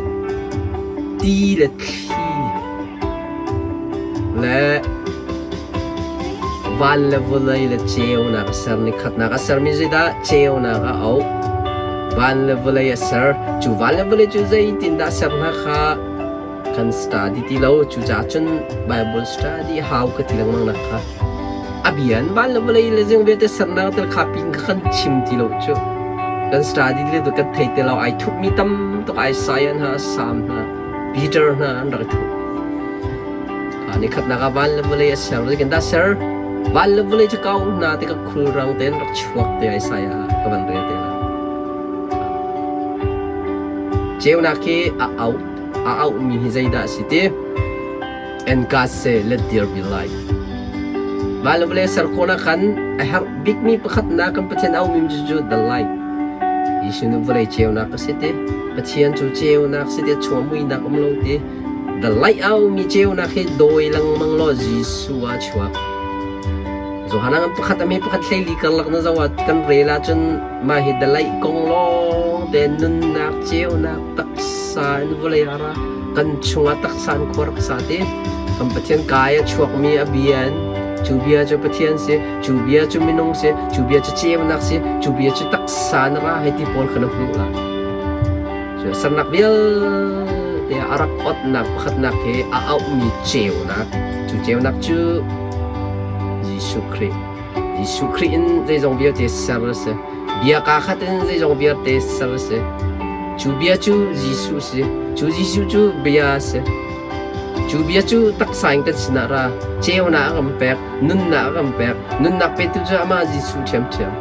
thli le van le vawlei le ceunak a ser. Nikhatnak a sermi zeidah? Ceunak a auh. Van le vawlei a ser. Cu van le vawlei cu zeitindah ser hna kha kan study ti lo. Cucaah cun Bible study hau ka ti lengmang nak kha. A bia in van le vawlei le zing vialte sernak tel kha pin kha kan chim ti lo cu. Kan study le tu kan thei te lo. Ai thupmi tam tuk Isaiah hna, Psalm hna, Peter hna an rak i thup. Nikhatnak ah van le vawlei a ser. Zeitin dah ser? Van le vawlei cu kau hna ti ka khulrang tein rak chuak te Isaiah ka van rel te lai. Ceunak hi a auh a auhmi hi zeidah a si ti? And God say, "Let there be light." Van le vawlei ser khawhnak khan a herh bikmi pakhatnak kan Pathian auhmi cu the light. Jesuh nih vawlei ceunak a si ti. Pathian cu ceunak si ti, chung muinak um lo ti. The light aumi ceunak hi dawi lengmang law Jesuh ah chuak. Johan ah pakhat a hme pakhat hleili karlak na zoh ah kan rel ahcun mah hi the light kong lawng te nunnak ceunak taksa in vawlei ah ra kan chungah taksa in khua rak sa te kan Pathian kai a chuakmi a bia in cu bia cu Pathian si cu bia cu minung si cu bia cu ceunak si cu bia cu taksa na ra hei ti pawl kha na hmuh lai. Cu sernak vialte a rak otnak pakhatnak he a auhmi ceunak cu ceunak cu Jesuh Khrih. Jesuh Khrih in zeizong vialte ser a si. Bia kaa khat in zeizong vialte ser a si. Cu bia cu Jesuh si. Cu Jesuh cu bia a si. Cu bia cu taksa in kan sinah ra. Ceunak a kan pek, nunnak a kan pek. Nunnak petu cu amah Jesuh ṭhiamṭhiam.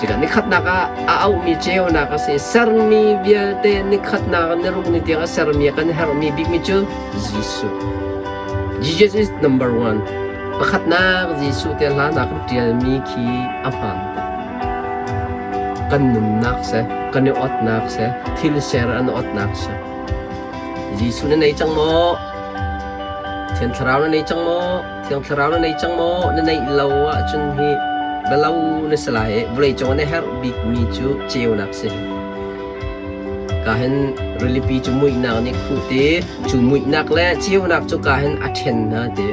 Cutikah nikhatnak ah a auhmi ceunak a si. Sermi vialte nikhatnak ni ruk ni tiang a sermi a kan herhmi bikmi cu Jesuh. Jesus is number one. Pakhatnak Jesuh te hla nak kan ṭialmi khi a hmaan tuk. Kan nunnak seh, kan i otnak seh, thil ser an otnak seh. Jesuh na nei cang maw? Thiang Thlarau na nei cang maw? Thiang Thlarau na nei cang maw? Na neih lo ahcun hi bialo na si lai i vawleicung ah na herh bikmi cu ceunak si. Ka hin rilipi cu muihnak nih khuh ti, cu muihnak le ceunak cu ka hin a ṭhen hna ti.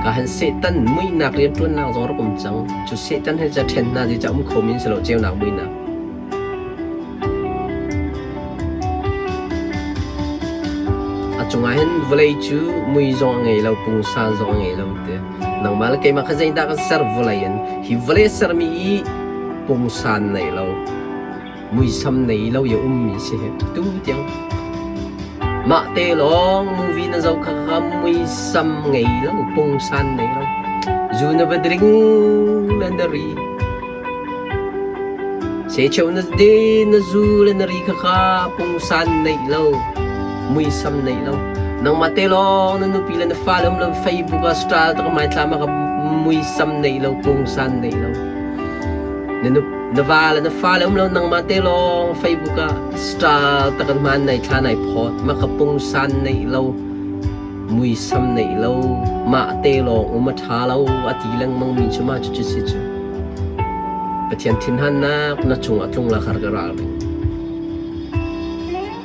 Ka hin Satan muihnak rianṭuannak zong rak um cang. Cu Satan he ca ṭhen hna ti ca um kho min si lo ceunak muihnak. A cungah hin vawlei cu mui zong a ngei lo, pungsan zong a ngei lo ti. Nangmah le keimah kha zeidah kan ser vawlei in hi vawlei a sermi i pungsan nei lo, muisam nei lo i a ummi si hi tu tiang. Mah te lawng movie na zoh kha kha muisam ngei lo, pungsan nei lo. Zu na va drink le na ri. Secheu na de na zu le na ri khakha pungsan neih lo, muisam neih lo. Nangmah te lawng na nupi le na fale um lo Facebook ah style tak mai thlam ah muisam neih lo, pungsan neih lo. Na nu na va le na fale um lo nangmah te lawng Facebook ah style tak an hman nai thla nai phawt ma kha pungsan neih lo, muisam neih lo, mah te lawng um a ṭha lo a ti lengmang mi cu ma cu cu si cu. Pathian thinhannak na cung a tlung la kha ka ralring.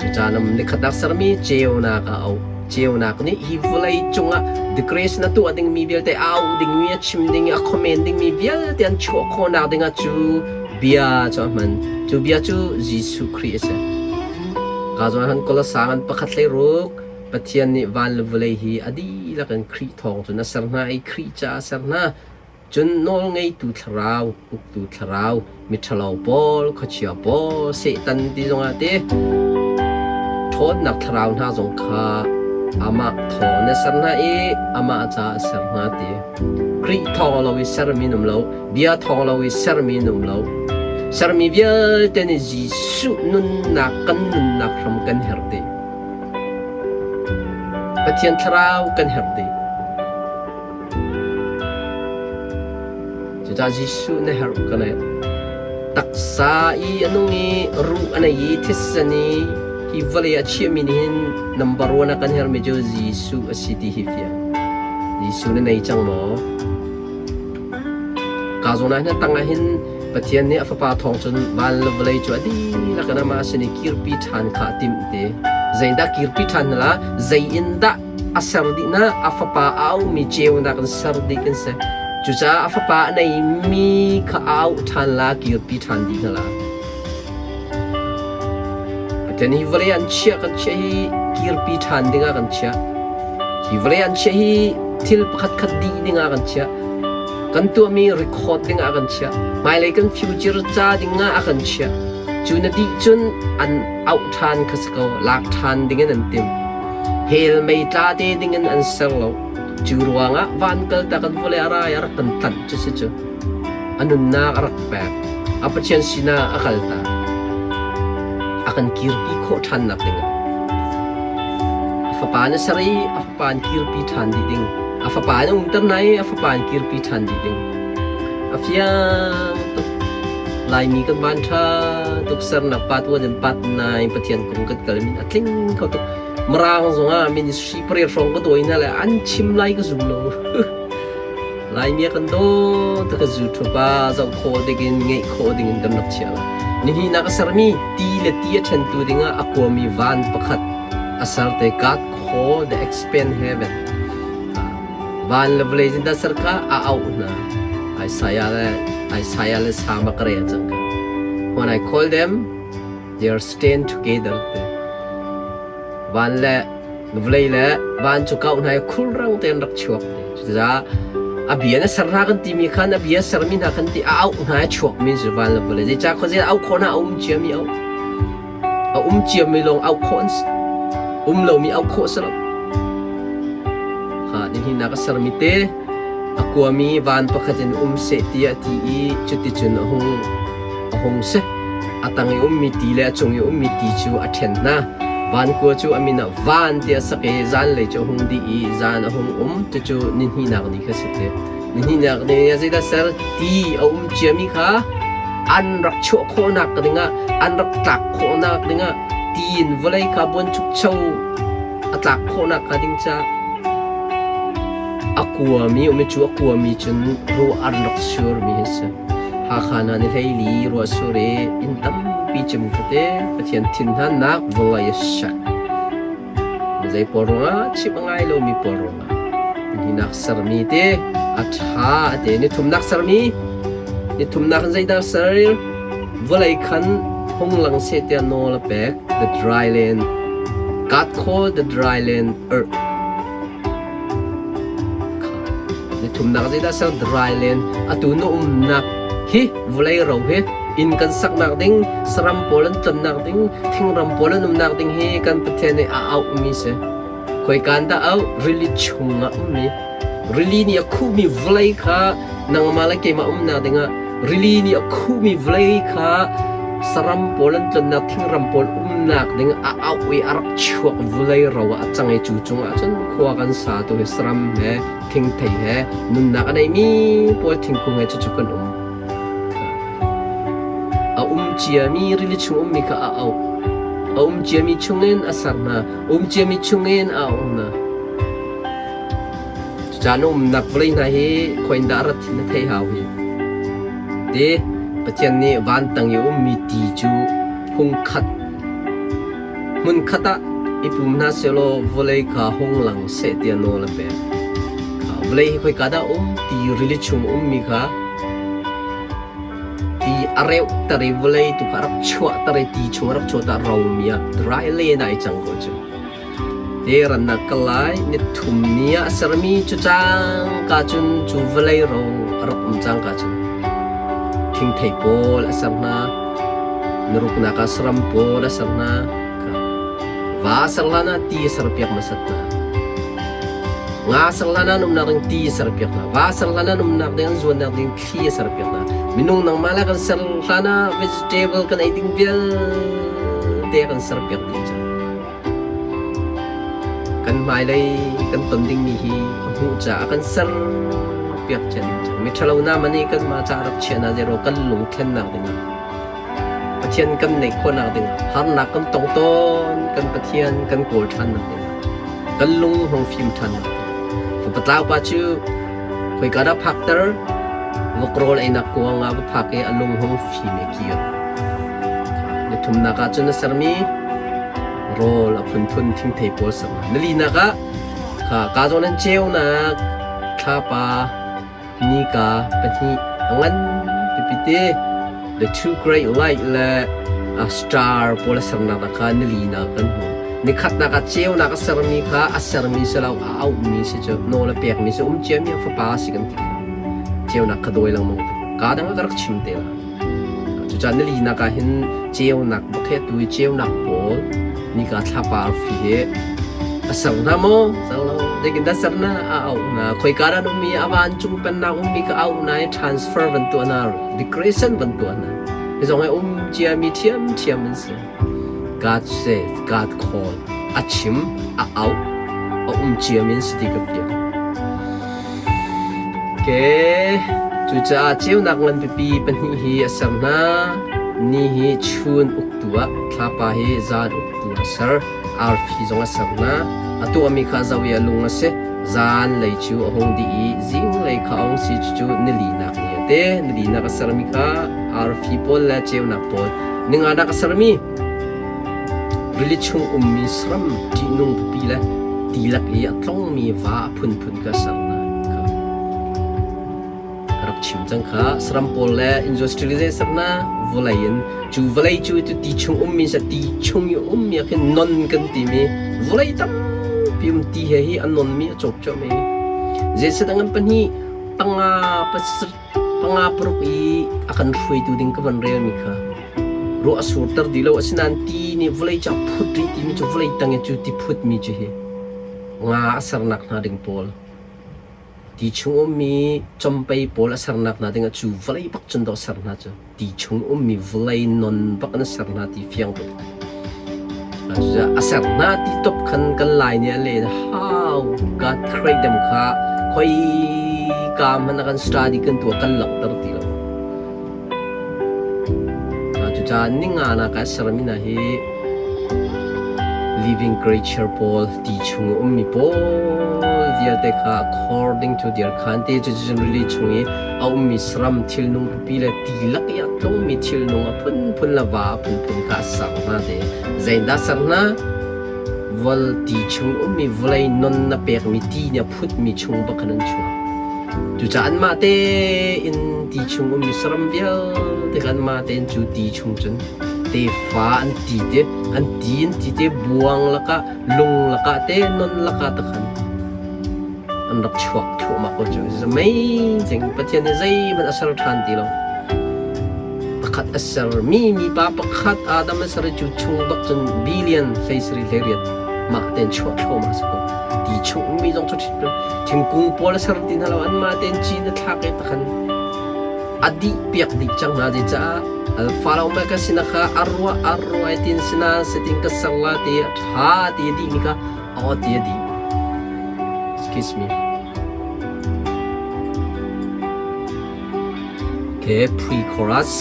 Cucaah nikhat ah sermi ceunak a auh. Ceunak nih hi vawlei cungah decoration a tuah dingmi vialte a auh dingmi, a chim ding, a comment dingmi vialte an chuah khawhnak dingah cu bia cu a hman. Cu bia cu Jesuh Khrih a si. Ka zawn han Kolosang an pakhat hlei ruk Pathian nih van le vawlei hi a dihlak in Khrih thawng cun a ser hna i Khrih caah a ser hna. Cun nawlngeitu thlarau, uktu thlarau, miṭhalo pawl, khuachia pawl, Satan ti zongah ti ṭhawnnak thlarau hna zong kha amah thawng in a ser hna i amah caah a ser hna ti. Khrih thawng lo i sermi an um lo, bia thawng lo i sermi an um lo. Sermi vialte nih Jesuh nunnak kan nunnak hram kan herh dih. Pathian thlarau kan herh dih. Cucaah Jesuh na herh ka nei. Taksa i a nung i ruh a nei i thisen i hi vawlei a chiahmi nih hin number one a kan herhmi cu Jesuh a si ti hi fiang. Jesuh na nei cang maw? Ka zawn ah hin tang ah hin Pathian nih a fapa thawng cun van le vawlei cu a dihlak in amah sin i kirpi ṭhan kha a timh ti. Zeidah kirpi ṭhan hna la? Zei in dah a ser dih na a fapa a auhmi ceunak in ser dih kan si. Cucaah a fapa a neimi kha a auh ṭhan la, kirpi ṭhan dih hna la. Pathian hi vawlei an chiah kan chiah hi kirpi ṭhan dingah kan chiah. Hi vawlei an chiah hi thil pakhat khat dih dingah kan chiah. Kan tuahmi record dingah kan chiah. Hmailei kan future ca dingah a kan chiah. Cu na dih cun an auh ṭhan kha si ko, lak ṭhan dingin an tim. Hell mei tla te dingin an ser lo. Cu ruangah van kaltak in vawlei a rai a rak kan tlanh cu si cu. A nunnak a rak pek. A Pathian sinah a kaltak. A kan kirpi khawh ṭhannak dingah. A fapa na ser i a fapa an kirpi ṭhan dih ding. A fapa na umter hna i a fapa an kirpi ṭhan dih ding. A fiang tuk. Laimi kan van ṭha tuk sernak pat uan in pat nai Pathian kong kan kal min a tling kho tuk. Mirang zongah ministry pariat hrawng ka dawi hna le an chim lai ka zum lo. Laimi a kan daw ta ka YouTube ah zoh khawh dingin ngeih khawh dingin kan rak chiah lai. Nihin ah ka sermi ti le ti a ṭhentu dingah a kuami van pakhat a ser te God call the expand heaven. Van le vawlei zindah ser kha a auh hna. Isaiah le Isaiah le Sama ka rel cang ka. When I call them, they are stand together. Van le vawlei le van cu kau hna i khulrang tein rak chuak ti. Cucaah a bia na ser hna kan timi khan a bia sermi hna kan ti a auh hna i chuakmi cu van le vawlei. Zeicah khuazei auh khawh hna a um ciami auh. A um ciami lawng auh khawh an si. Um lomi auh khawh si lo. Kha nihin ah ka sermi te a kuami van pakhat in um seh tiah a ti i cuticun a hung a hung si. A tang i ummi ti le a cung i ummi ti cu a ṭhen hna. Van kua cu a min ah Van tiah a sak i zanlei cu a hung dih i zan a hung um. Cucu ni hnihnak ni kha si te. Ni hnihnak ni ah zeidah ser? Ti a um ciami kha an rak chuah khawhnak dingah, an rak tlak khawhnak dingah ti in vawlei kha buanchukcho a tlak khawhnak hnga ding caah a kuami um i cu a kuami cun ruah an rak surmi hi a si. Hakha hna ni hleili ruahsur i inn tampi cim khuate Pathian thinhunnak vawlei a shak. Zei pawl ruangah chimh a ngai lomi pawl ruangah ninak sermi te a ṭha a te ni thumnak sermi ni thumnak in zeidah ser vawlei khan hung lang seh tiah nawl a pek the dry land God called the dry land earth Nithumnak zeidah ser dry land atu na umnak hi vawlei ro hi inn kan saknak ding saram pawl an tlonnak ding thingram pawl an umnak ding hi kan Pathian nih a auhmi si. Khoikan dah auh rili chungah ummi rili nih a khuhmi vawlei kha nangmah le keimah umnak dingah rili nih a khuhmi vawlei kha saram pawl an tlonnak thingram pawl umnak ding a auh i a rak chuak vawlei ro ah a cang i cu cungah cun khua kan sa tu hi saram he thingthei he nunnak a neimi pawl thingkung he cucu kan um. A um ciami rili chung ummi kha a auh. A um ciami chungin a ser hna. Um ciami chungin a auh hna. Cucaah na umnak vawlei hna hi khoi in dah a rat na thei hau hi. Ti Pathian nih van tang i ummi ti cu hungkhat hmunkhat ah i pum hna sehlaw vawlei kha hung lang seh tiah nawl a pek. Kha vawlei hi khoika dah um ti rili chung ummi kha ti a reuhter i vawlei tu kha a rak chuahter i ti chung a rak chuahter romi ah dry land ah i cang ko cu. Te rannak ka lai ni thum ni ah sermi cu cangka cun cu vawlei ro a rak um cangka cun thingthei pawl a ser hna, niruknak ah saram pawl a ser hna, va a ser hlan ah ti a serpiak hmasat hna. Nga ser hlan ah an umnak ding ti a serpiak hna. Va ser hlan ah an umnak ding an zuannak ding thli a serpiak hna. Minung nangmah le kan ser hlan ah vegetable kan ei ding vialte kan serpiak dih cang. Kan hmailei kan ton dingmi hi a hmuh caah kan serpiak cia ding cang. Miṭhalo hna man i kanmah caah rak chia hna zero kan lungthlennak dingah Pathian kan neih khawhnak dingah harnak kan tong tawn kan Pathian kan kawl ṭhannak dingah kan lung hong fim ṭhannak dingah fapa tlau pa cu khoika dah phakter vok rawl einak kuang ah va phak i a lung hong fim i kir. Ni thumnak ah cun a sermi rawl a phunphun thingthei pawl ser hna. Ni linak ah kha ka zawn an ceunak thlapa nika pahnih a ngan pipi te the two great light le a star pawl a sernak ah kha ni linak kan hmu. Nikhatnak ah ceunak a sermi kha a sermi si lo a auhmi si cu nawl a pekmi si um ciami a fapa si kan ti kha. Ceunak kha dawi lengmang ka dang ah ka rak chim te lai. Cucaah ni linak ah hin ceunak bak he atu i ceunak pawl nika thlapa arfi hi a ser hna maw? Ser lo. Zeitindah ser na a auh hna? Khoika dah an um i a vancung pennak ummi kha auh hna i transfer van tuah hna, decoration van tuah hna. Hi zong hi um ciami ṭhiamṭhiam an si. God says, God call. A chim, a auh, a um ciami an si ti ka fiang. Okay. Cucaah ceunak ngan pipi pahnih hi a ser hna. Ni hi chun uktu ah, thlapa hi zan uktu ah a ser. Arfi zong a ser hna. A tuahmi kha a zoh i a lung a si. Zanlei cu a hung dih i zinglei kha a hung si. Cucu nilinak ni a ti. Nilinak a sermi kha arfi pawl le ceunak pawl. Ninganak a sermi rili chung ummi saram ṭihnung pipi le ti lak i a tlongmi va a phunphun kha a ser hna. Ka rak chim cang kha. Saram pawl le industrialization na vawlei in cu vawlei cu cu ti chung ummi sa ti chung i ummi ah khin non kan timi vawlei tampi um ti he hi a nonmi a cawp cuahmah i zeisat an pahnih panga pasarih panga paruk i a kan hruaitu ding ka van relmi kha ruah a surter ti lo. Asinain ti nih vawlei cu a phut rih timi cu vawlei tang i cu ti phutmi cu hi nga a sernak hna ding pawl Ti chung ummi compei pawl a sernak hna dingah cu vawlei bak cun dawh ser hna cu ti chung ummi vawlei non bak in a ser hna ti fiang tuk. Cucaah a ser hna ti top khan kan Lai nih a len how God create them kha khoi ka hmanh ah kan study kan tuah kan langhter ti lo. Cucaah ninga nak ah sermi hna hi living creature pawl ti chung i ummi pawl vialte kha according to their kind te cucun rili chung i a ummi saram thilnung pipi le ti lak i a tlungmi thilnung a phunphun le va a phunphun kha a ser hna te. Zeidah ser hna? Vol ti chung ummi vawlei non na pekmi ti nih a phutmi chung bak khan an chuak. Cucaah anmah tein ti chung ummi saram vialte kha anmah tein cu ti chung cun tefa an ti te, an ti an ti te buang lakah lung lakah te non lakah te khan an rak chuak thluahmah ko cu. Amazing! Pathian nih zeihmanh a ser ṭhan ti lo. Pakhat a sermi mipa pakhat Adam a ser i cu chung bak cun billion 17 hleiriat mah tein chuah thluahmah a si ko. Ti chung ummi zong cu thingkung pawl a ser ti hna lo anmah tein cin a thlak i takhan a dih piak dih cang hna zeicah alpha le omega sinah kha a ruah a ruai tin sina sitin ka ser la ti a ṭha ti a dih mi kha aw ti a dih. Excuse me. Okay, pre-chorus,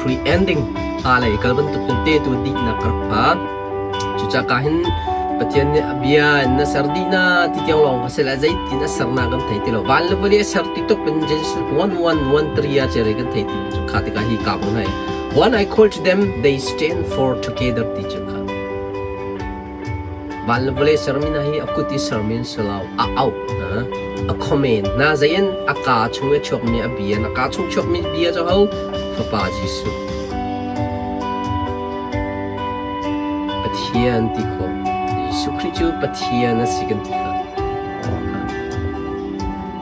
pre-ending hla lei kal bantuk in te tu dihnak ka rak phan. Cucaah ka hin Pathian nih a bia in na ser dih na ti tiang lawng kha si le zeitin a sernak kan thei ti lo. Van le vawlei a ser ti tuk in Genesis 1:1 3 ah cere kan thei ti cu kha tikah hi ka bang hai. When I call to them, they stand for together ti cu kha. Van le vawlei sermi hna hi a kut i sermi an si lo, a auh hna, a comment hna. Zei in a kaa chung i a chuakmi a bia, a kaa chung chuakmi bia cu ho? Fapa Jesuh. Pathian ti khawh. Jesuh Khrih cu Pathian a si kan ti kha.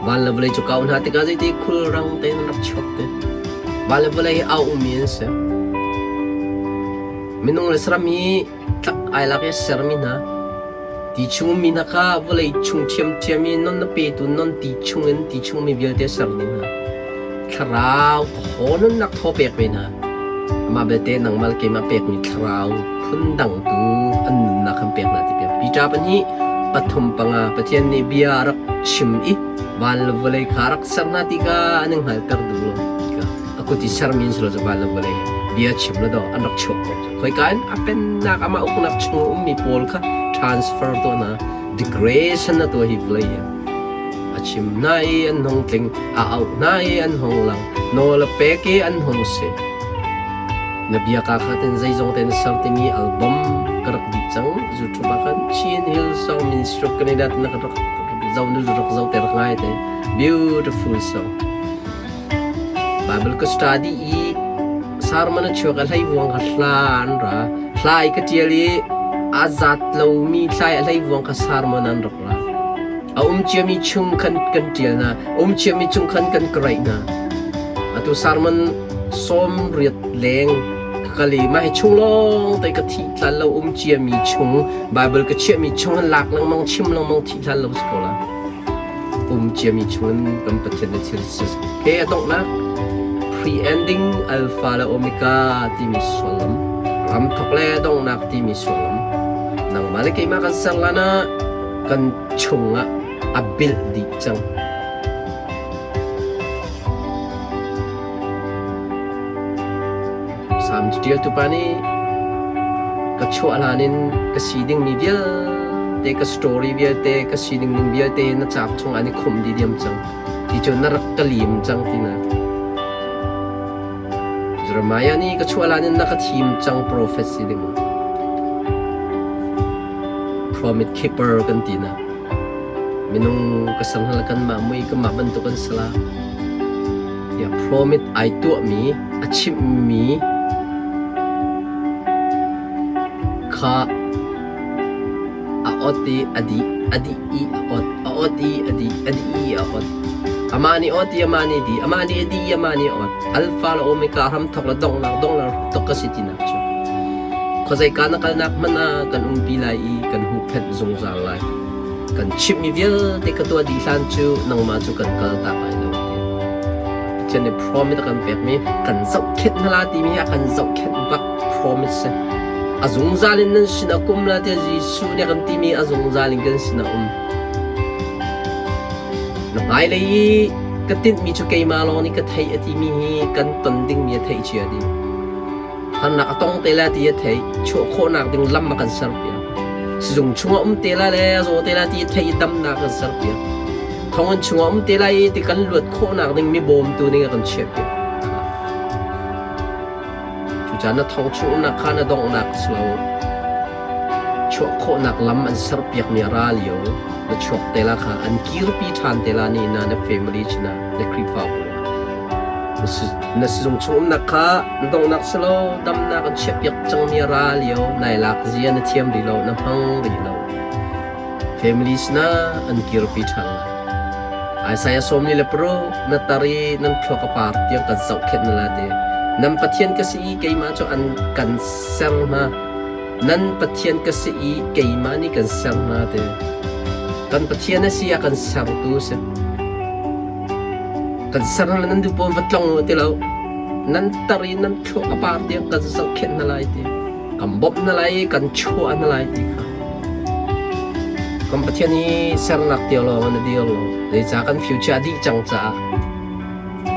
Van le vawlei cu kau hna tikah zeiti khulrang tein an rak chuak te. Van le vawlei hi au ummi an si. Minung le saram hi tlak ai lak i a sermi hna. Ti chung ummi hna kha vawlei chung ṭhiamṭhiam i non a petu non ti chungin ti chungmi vialte a ser ding hna. Thlarau thaw nunnak thaw pek ve hna. Amah belte nangmah le keimah pekmi thlarau phundang tu an nunnak kan pek hna ti piak. Peter pahnih pathum panga Pathian nih bia a rak chim i van le vawlei kha a rak ser hna ti kha an i hngalter duh lo. A kut i sermi an si lo cu van le vawlei bia chim le daw an rak chuak ko. Khoika in a pennak amah uknak chung ummi pawl kha transfer tuah hna degradation na tuah hi vawlei hi. A chim hna i an hung tling, a auh hna i an hung lang, nawl a pek i an hung si. Na bia ka kha ten zeizong te na ser timi album ka rak dih cang. YouTube ah khan Chin Hill Song Ministry of Canada na ka rak zo nu rak zo te rak ngai te. Beautiful song. Bible ka study i sermon a chuak a hlei vuang kha hla an ra. Hla i ka ṭial i a zat lomi thlai a hlei vuang kha sermon an rak ra. A um ciami chung khan kan ṭial hna, a um ciami chung khan kan karaih hna. Atu sermon sawm riat leng ka kal i mah hi chung lawng te ka thih tlan lo um ciami chung Bible ka chiahmi chung an lak lengmang chim lengmang thih hlan lo si ko la. Um ciami chungin kan Pathian na thil si. Ke a donghnak pre-ending alpha le omega timi sullam ramthok le donghnak timi sullam nangmah le keimah kan ser lan ah kan chungah a bilh dih cang. Salm ṭialtu pa nih. Ka chuah hlan in ka si dingmi vialte, ka story vialte, ka si ding ning vialte na cauk chung an i khumh dih diam cang. Ti cu na rak ka lim cang tinak. Jeremiah nih ka chuah hlan in na ka thim cang prophet si ding. Promise keeper kan ti na. Minung ka sang hal kan mah mui ka mah bantuk an sala. Tiah promise ai tuahmi a chimhmi kha a ot i a dih, a dih i a ot, a ot i a dih, a dih i a ot. Amah nih ot i amah nih dih, amah nih a dih i amah nih a ot. Alpha le Omega hramthawk le donghnak, donghnak hramthawk ka si tinak cu. Khuazeika na kalnak hmanh ah kan umpi lai i kan huhphenh zungzal lai. Kan chimhmi vialte ka tuah dih hlan cu nangmah cu kan kaltak lai lo ti. Pathian nih promise a kan pekmi kan zohkhenh hna la timi hi a kan zohkhenh bak promise si. A zungzal in nan sinah kum la tiah Jesuh nih a kan timi a zungzal in kan sinah um. Na hmailei i ka tinhmi cu keimah lawng nih ka theih a timi hi kan ton dingmi a theih cia dih. Harnak a tong te lai ti a theih. Chuah khawhnak ding lam a kan serpiak. Sizung chungah um te lai le a zaw te lai ti a theih i damnak a kan serpiak. Thonginn chungah um te lai i ti kan luat khawhnak ding mi bawmtu ding a kan chiahpiak. Cucaah na thong chung umnak kha na donghnak si lo. Chuah khawhnak lam an serpiakmi a ra lio. Na chuak te la kha an kirpi ṭhan te la ni na na family cina na Khrihfabu Na sizung chung umnak kha na donghnak si lo damnak an chiahpiak cangmi a ra lio nai lak zia na thiam rih lo na hmang rih lo. Family sinah an kirpi ṭhan lai. Isaiah 46 na tar i nan thluak a par tiang kan zohkhenh na la ti. Nan Pathian ka si i keimah cu an kan ser hna. Nan Pathian ka si i keimah nih kan ser hna ti. Kan Pathian a si a kan sertu a si. Kan ser hna nan duh pawn va tlong u ti lo. Nan tar i nan thluak a par tiang kan zohkhenh hna lai ti. Kan bawmh hna lai i kan chuah hna lai ti kha. Kan Pathian hi sernak tiang lawng in a dir lo. Zeicah kan future a dih cang caah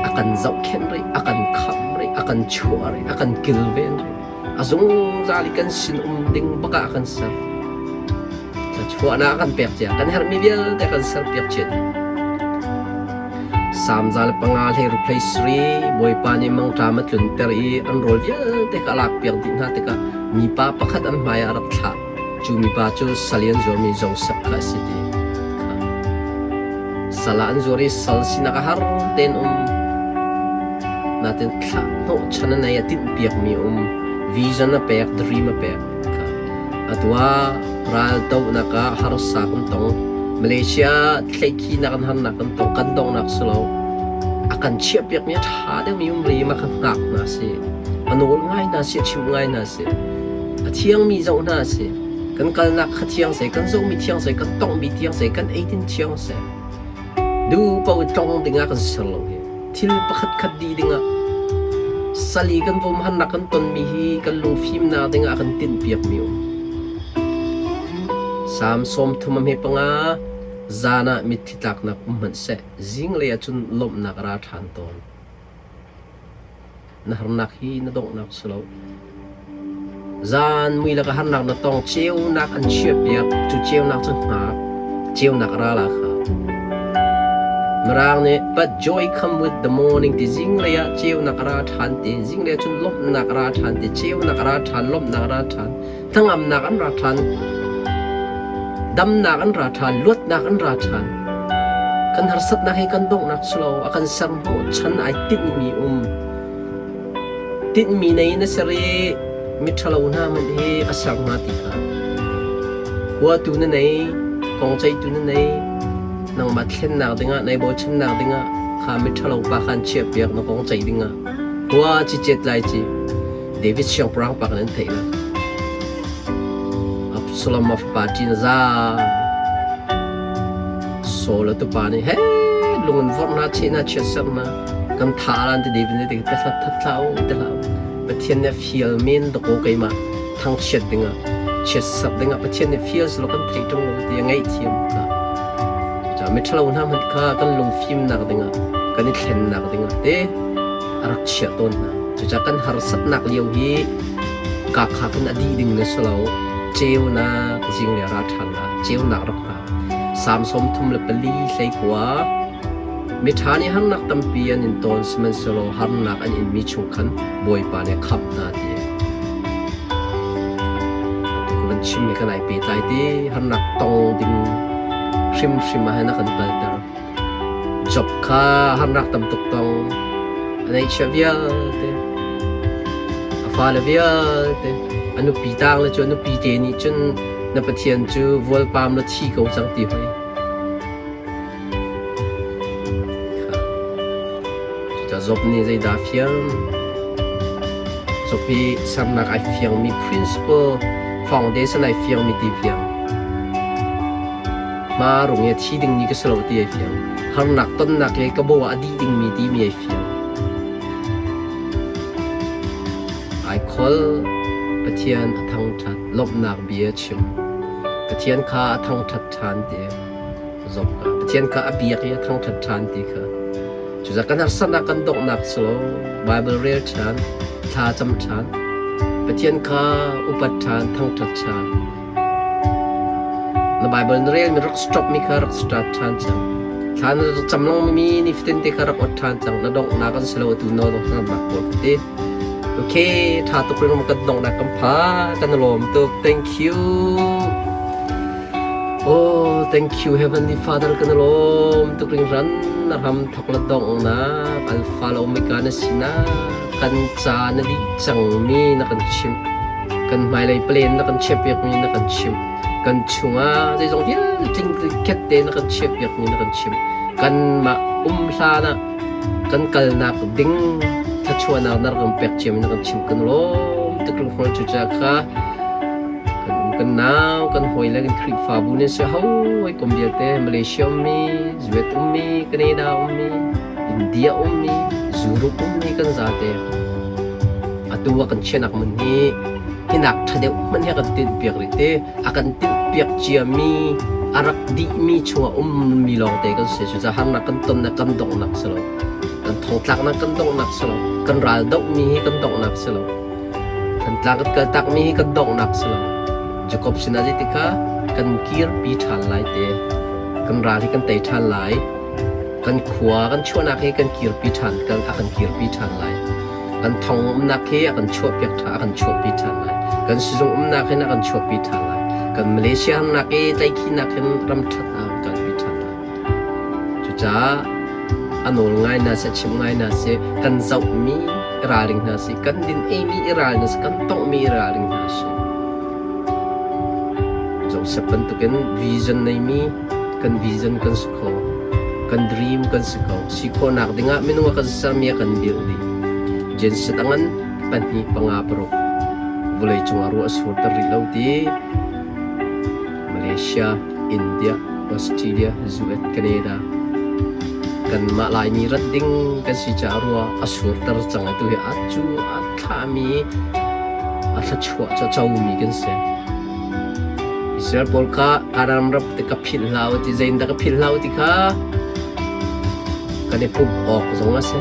a kan zohkhenh rih, a kan khamh rih, a kan chuah rih, a kan kilven rih. A zungzal i kan sin um ding bak ah a kan ser. Thluachuahnak a kan pek cia. Kan herhmi vialte a kan serpiak cia dih. Salm 105 hlei sarih Bawipa nih mangṭam a tlunter i an rawl vialte kha a lakpiak dih hna tikah mipa pakhat an hmaiah a rak thlah. Cu mipa cu sal i an zuarmi Josef kha a si ti kha. Sal ah an zuar i sal sinak a har tein um. Natin thlah hnawhchan a nei a tinhpiakmi a um. Vision a pek, dream a pek kha. Atu ah raldohnak ah harsa kan tong. Malaysia thlaikhinak in harnak kan tong. Kan donghnak si lo. A kan chiahpiakmi a ṭha deuhmi um rih ma kha hngak hna si. A nawl ngai hna si, a chimh ngai hna si. A thiangmi zoh hna si. Kan kalnak kha thiang seh, kan zohmi thiang seh, kan tonghmi thiang seh, kan eidin thiang seh. Du paoh i tlong dingah kan ser lo hi. Thil pakhat khat dih dingah sal i kan vom harnak kan tonmi hi kan lungfimnak dingah a kan tinhpiakmi um. Salm 35 a hme panga zan ah mitthli tlaknak um hmanh seh, zinglei ah cun lawmhnak a ra ṭhan tawn. Na harnak hi na donghnak si lo. Zan mui laka harnak na tong ceunak an chiahpiak cu ceunak cu hngak ceunak a ra la kha. Mirang nih but joy come with the morning ti zinglei ah ceunak a ra ṭhan ti zinglei ah cun lawmhnak a ra ṭhan ti ceunak a ra ṭhan lawmhnak a ra ṭhan hnangamnak an ra ṭhan damnak an ra ṭhan luatnak an ra ṭhan kan harsatnak hi kan donghnak si lo a kan ser hnawhchan ai tinhmi um Tinhmi nei na ser i miṭhalo hna hmanh hi a ser hna ti kha. Huatu na nei, kongceihtu na nei, nangmah thlennak dingah, nai bochannak dingah kha miṭhalo pa kha an chiahpiak na kongceih dingah. Hua cicet lai ci. David siangpahrang pa kan an theih la. Absalom a fapa ṭin a zaam. Saul a tupa nih he lung in vorh hna, cheh hna, chiatserh hna. Kan tha lan ti David nih te hlat that hlah u te hlah u. Pathian nih a fial men dakaw keimah thangchiat dingah chiatserh dingah Pathian nih fial selaw kan theih ṭung lo ti a ngaihthiam kha. Cucaah miṭhalo hna hmanh kha kan lungfimnak dingah kan i thlennak dingah te a rak chiah tawn hna. Cucaah kan harsatnak lio hi. Ka kha khan a dih ding na si lo. Ceunak zinglei a ra ṭhan la. Ceunak rak hngak. Salm 34 hleikua. Miṭha nih harnak tampi an in tawn sihmanhsehlaw harnak an inmi chung khan Bawipa nih a khamh hna ti. Atu ka van chimmi kan ai pehtlai ti harnak tong ding hrimhrim ah hin a kan kalter. Job kha harnak tam tuk tong a neihchiah vialte a fale vialte a nupi tang le cu a nupi te nih cun na Pathian cu vualpam na thi ko cang ti hoi. Cucaah Job nih zeidah a fiang? Job hi sernak ai fiangmi principle foundation ai fiangmi ti fiang. Hma rung i a thi dingmi ka si lo ti ai fiang. Harnak tonnak i ka bo ah a dih dingmi timi ai fiang. Ai khol Pathian a thangṭhat lawmhnak bia a chim. Pathian kha a thangṭhat ṭhan ti. Zong kha Pathian kha a biak i a thangṭhat ṭhan ti kha cucaah kan harsatnak kan donghnak si lo Baibal rel ṭhan thla cam ṭhan Pathian kha upat ṭhan thangṭhat ṭhan na Baibal na relmi rak stop mi kha rak start ṭhan cang thla na cam lengmangmi nifatin te kha rak ot ṭhan cang na donghnak an si lo atu no donghnak pawl kha ti okay ṭha tuk ring kan donghnak kan pha kan lawm tuk thank you Oh, thank you Heavenly Father kan lawm tuk ringhran na ram thok la donghnak Alpha le Omega na sinak kan ca na dih cangmi na kan chimh kan hmailei plan na kan chiahpiakmi na kan chimh kan chungah zeizong vialte tling khet te na kan chiahpiakmi na kan chimh kanmah um hlan ah kan kalnak ding thluachuahnak na rak kan pek ciami na kan chimh kan lawm tuk ringhran cucaah kha Kan u kan nau, kan hawile kan Khrihfabu nan si hawikom vialte Malaysia ummi, Zuet ummi, Canada ummi, India ummi, Europe ummi kan zate. Atu a kan chiahnak hmun hi hinak ṭha deuh hmanh hi a kan tinhpiak rih te. A kan tinhpiak ciami, a rak dihmi chungah ummi lawngte kan si. Cucaah harnak kan tonnak kan donghnak si lo. Kan thongtlaknak kan donghnak si lo. Kan ral dohmi hi kan donghnak si lo. Thantlang kan kaltakmi hi kan donghnak si lo. Jakob sinah zeiti kha kan kirpi ṭhan lai te. Kan ral hi kan tei ṭhan lai. Kan khua kan chuahnak hi kan kirpi ṭhan kan a kan kirpi ṭhan lai. Kan thong umnak hi a kan chuahpiak ṭhan a kan chuahpi ṭhan lai. Kan sizung umnak hin a kan chuahpi ṭhan lai. Kan Malaysia hamnak i tlaikhinak hin ram ṭhat ah kan kalpi ṭhan lai. Cucaah a nawl ngai hna seh, chimh ngai hna seh, kan zohmi i ralring hna sih, kan din eimi i ralring hna sih, kan tonghmi i ralring hna sih. Joseph bantukin vision neimi kan vision kan si kho, kan dream kan si kho. Si khawhnak dingah minung a kan sermi a kan dirh dih. Genesis a ngan pahnih panga paruk vawlei cungah ruah a surter rih lo ti Malaysia, India, Australia, US, Canada kanmah Laimi rat ding kan si caah rua a surter cang atu hi a cu a thlami a thluachuah cu a comi kan si. Israel pawl kha Aram ram te ka philh hlah u ti zeitindah ka philh hlah u ti kha kan i pumh awk zong a si.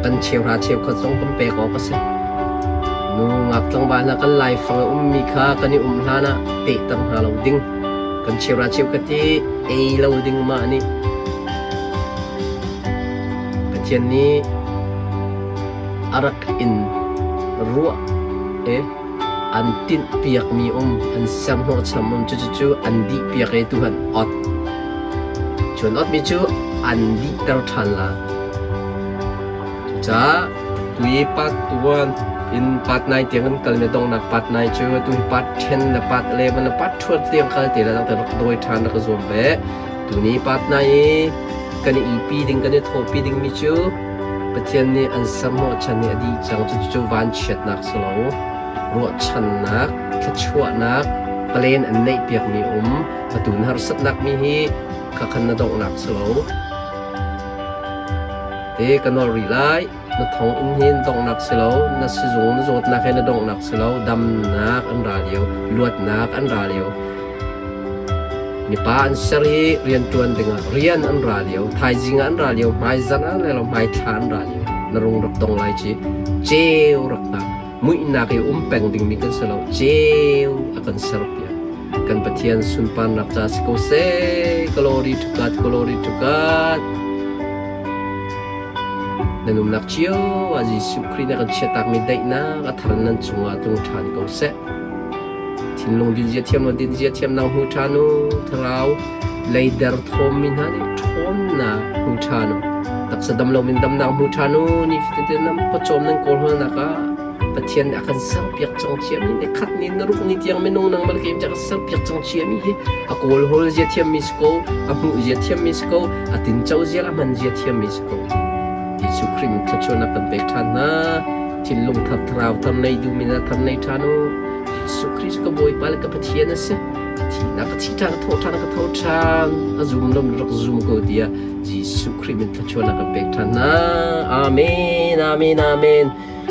Kan cheuhra cheukhat zong kan pek awk a si. Nu ngak tlangval hna kan laifang a ummi kha kan i um hlan ah tehter hna lo ding. Kan cheuhra cheukhat hi ei lo ding mah nih Pathian nih a rak in ruah i an tinhpiakmi um, an serhnawhcham um, cucu an dihpiak i tuhan ot. Cu an otmi cu an dihter ṭhan la. Cucaah tu i part 1 in part 9 tiang kan kal mi donghnak part 9 cu tu hi part 10 le part 11 le part 12 tiang kal te la dang te rak dawi ṭhan rak zuam ve. Tuni part 9 i kan i pi ding kan i thawhpi dingmi cu Pathian nih an serhnawhchan i a dih cang cucu vanchiatnak si lo ruahchannak thluachuahnak plan an neihpiakmi um atu na harsatnak mi hi khakhan na donghnak si lo te ka nawl rih lai na thong in hin donghnak si lo na sizung na zawtnak he na donghnak si lo damnak an ra lio luatnak an ra lio Mipa an ser i rianṭuan dingah rian an ra lio, thaizing ah an ra lio, hmaizarh ah le lo hmaithla an ra lio. Na rung rak dong lai ci. Ceu rak hngak. Muihnak i um peng dingmi kan si lo. Ceu a kan serpiak. Kan Pathian sunparnak ca si ko seh. Glory to God, glory to God. Nan umnak cio ah Jesuh Khrih nih a kan chiahtakmi daihnak a thar nan cungah tlung ṭhan ko seh. Thinlung dinzia thiam lo dinzia thiamnak hmu ṭhan u. Thlarau leider thawmmi hna nih ṭhawnnak hmu ṭhan u. Taksa dam loin damnak hmu ṭhan u. Nifatin te nan pawcawm nan kawlhawlnak ah Pathian nih a kan serpiak cang ciami ni khat ni na ruk ni tiang minung nangmah le keimah a kan serpiak cang ciami hi a kawlhawl zia thiammi si ko, a hmuh zia thiammi si ko, a tinco zia le a hman zia thiammi si ko. Jesuh Khrih min thluachuahnak kan pek ṭhan hna. Thinlung thar thlarau thar nei duhmi hna thar nei ṭhan u. Jesuh Khrih cu ka Bawipa le ka Pathian a si. A thihnak ka thi ṭhan, a thawh ṭhan, ka tho ṭhan. A zum lo rak zum ko tiah Jesuh Khrih min thluachuahnak kan pek ṭhan hna. Amen, amen, amen.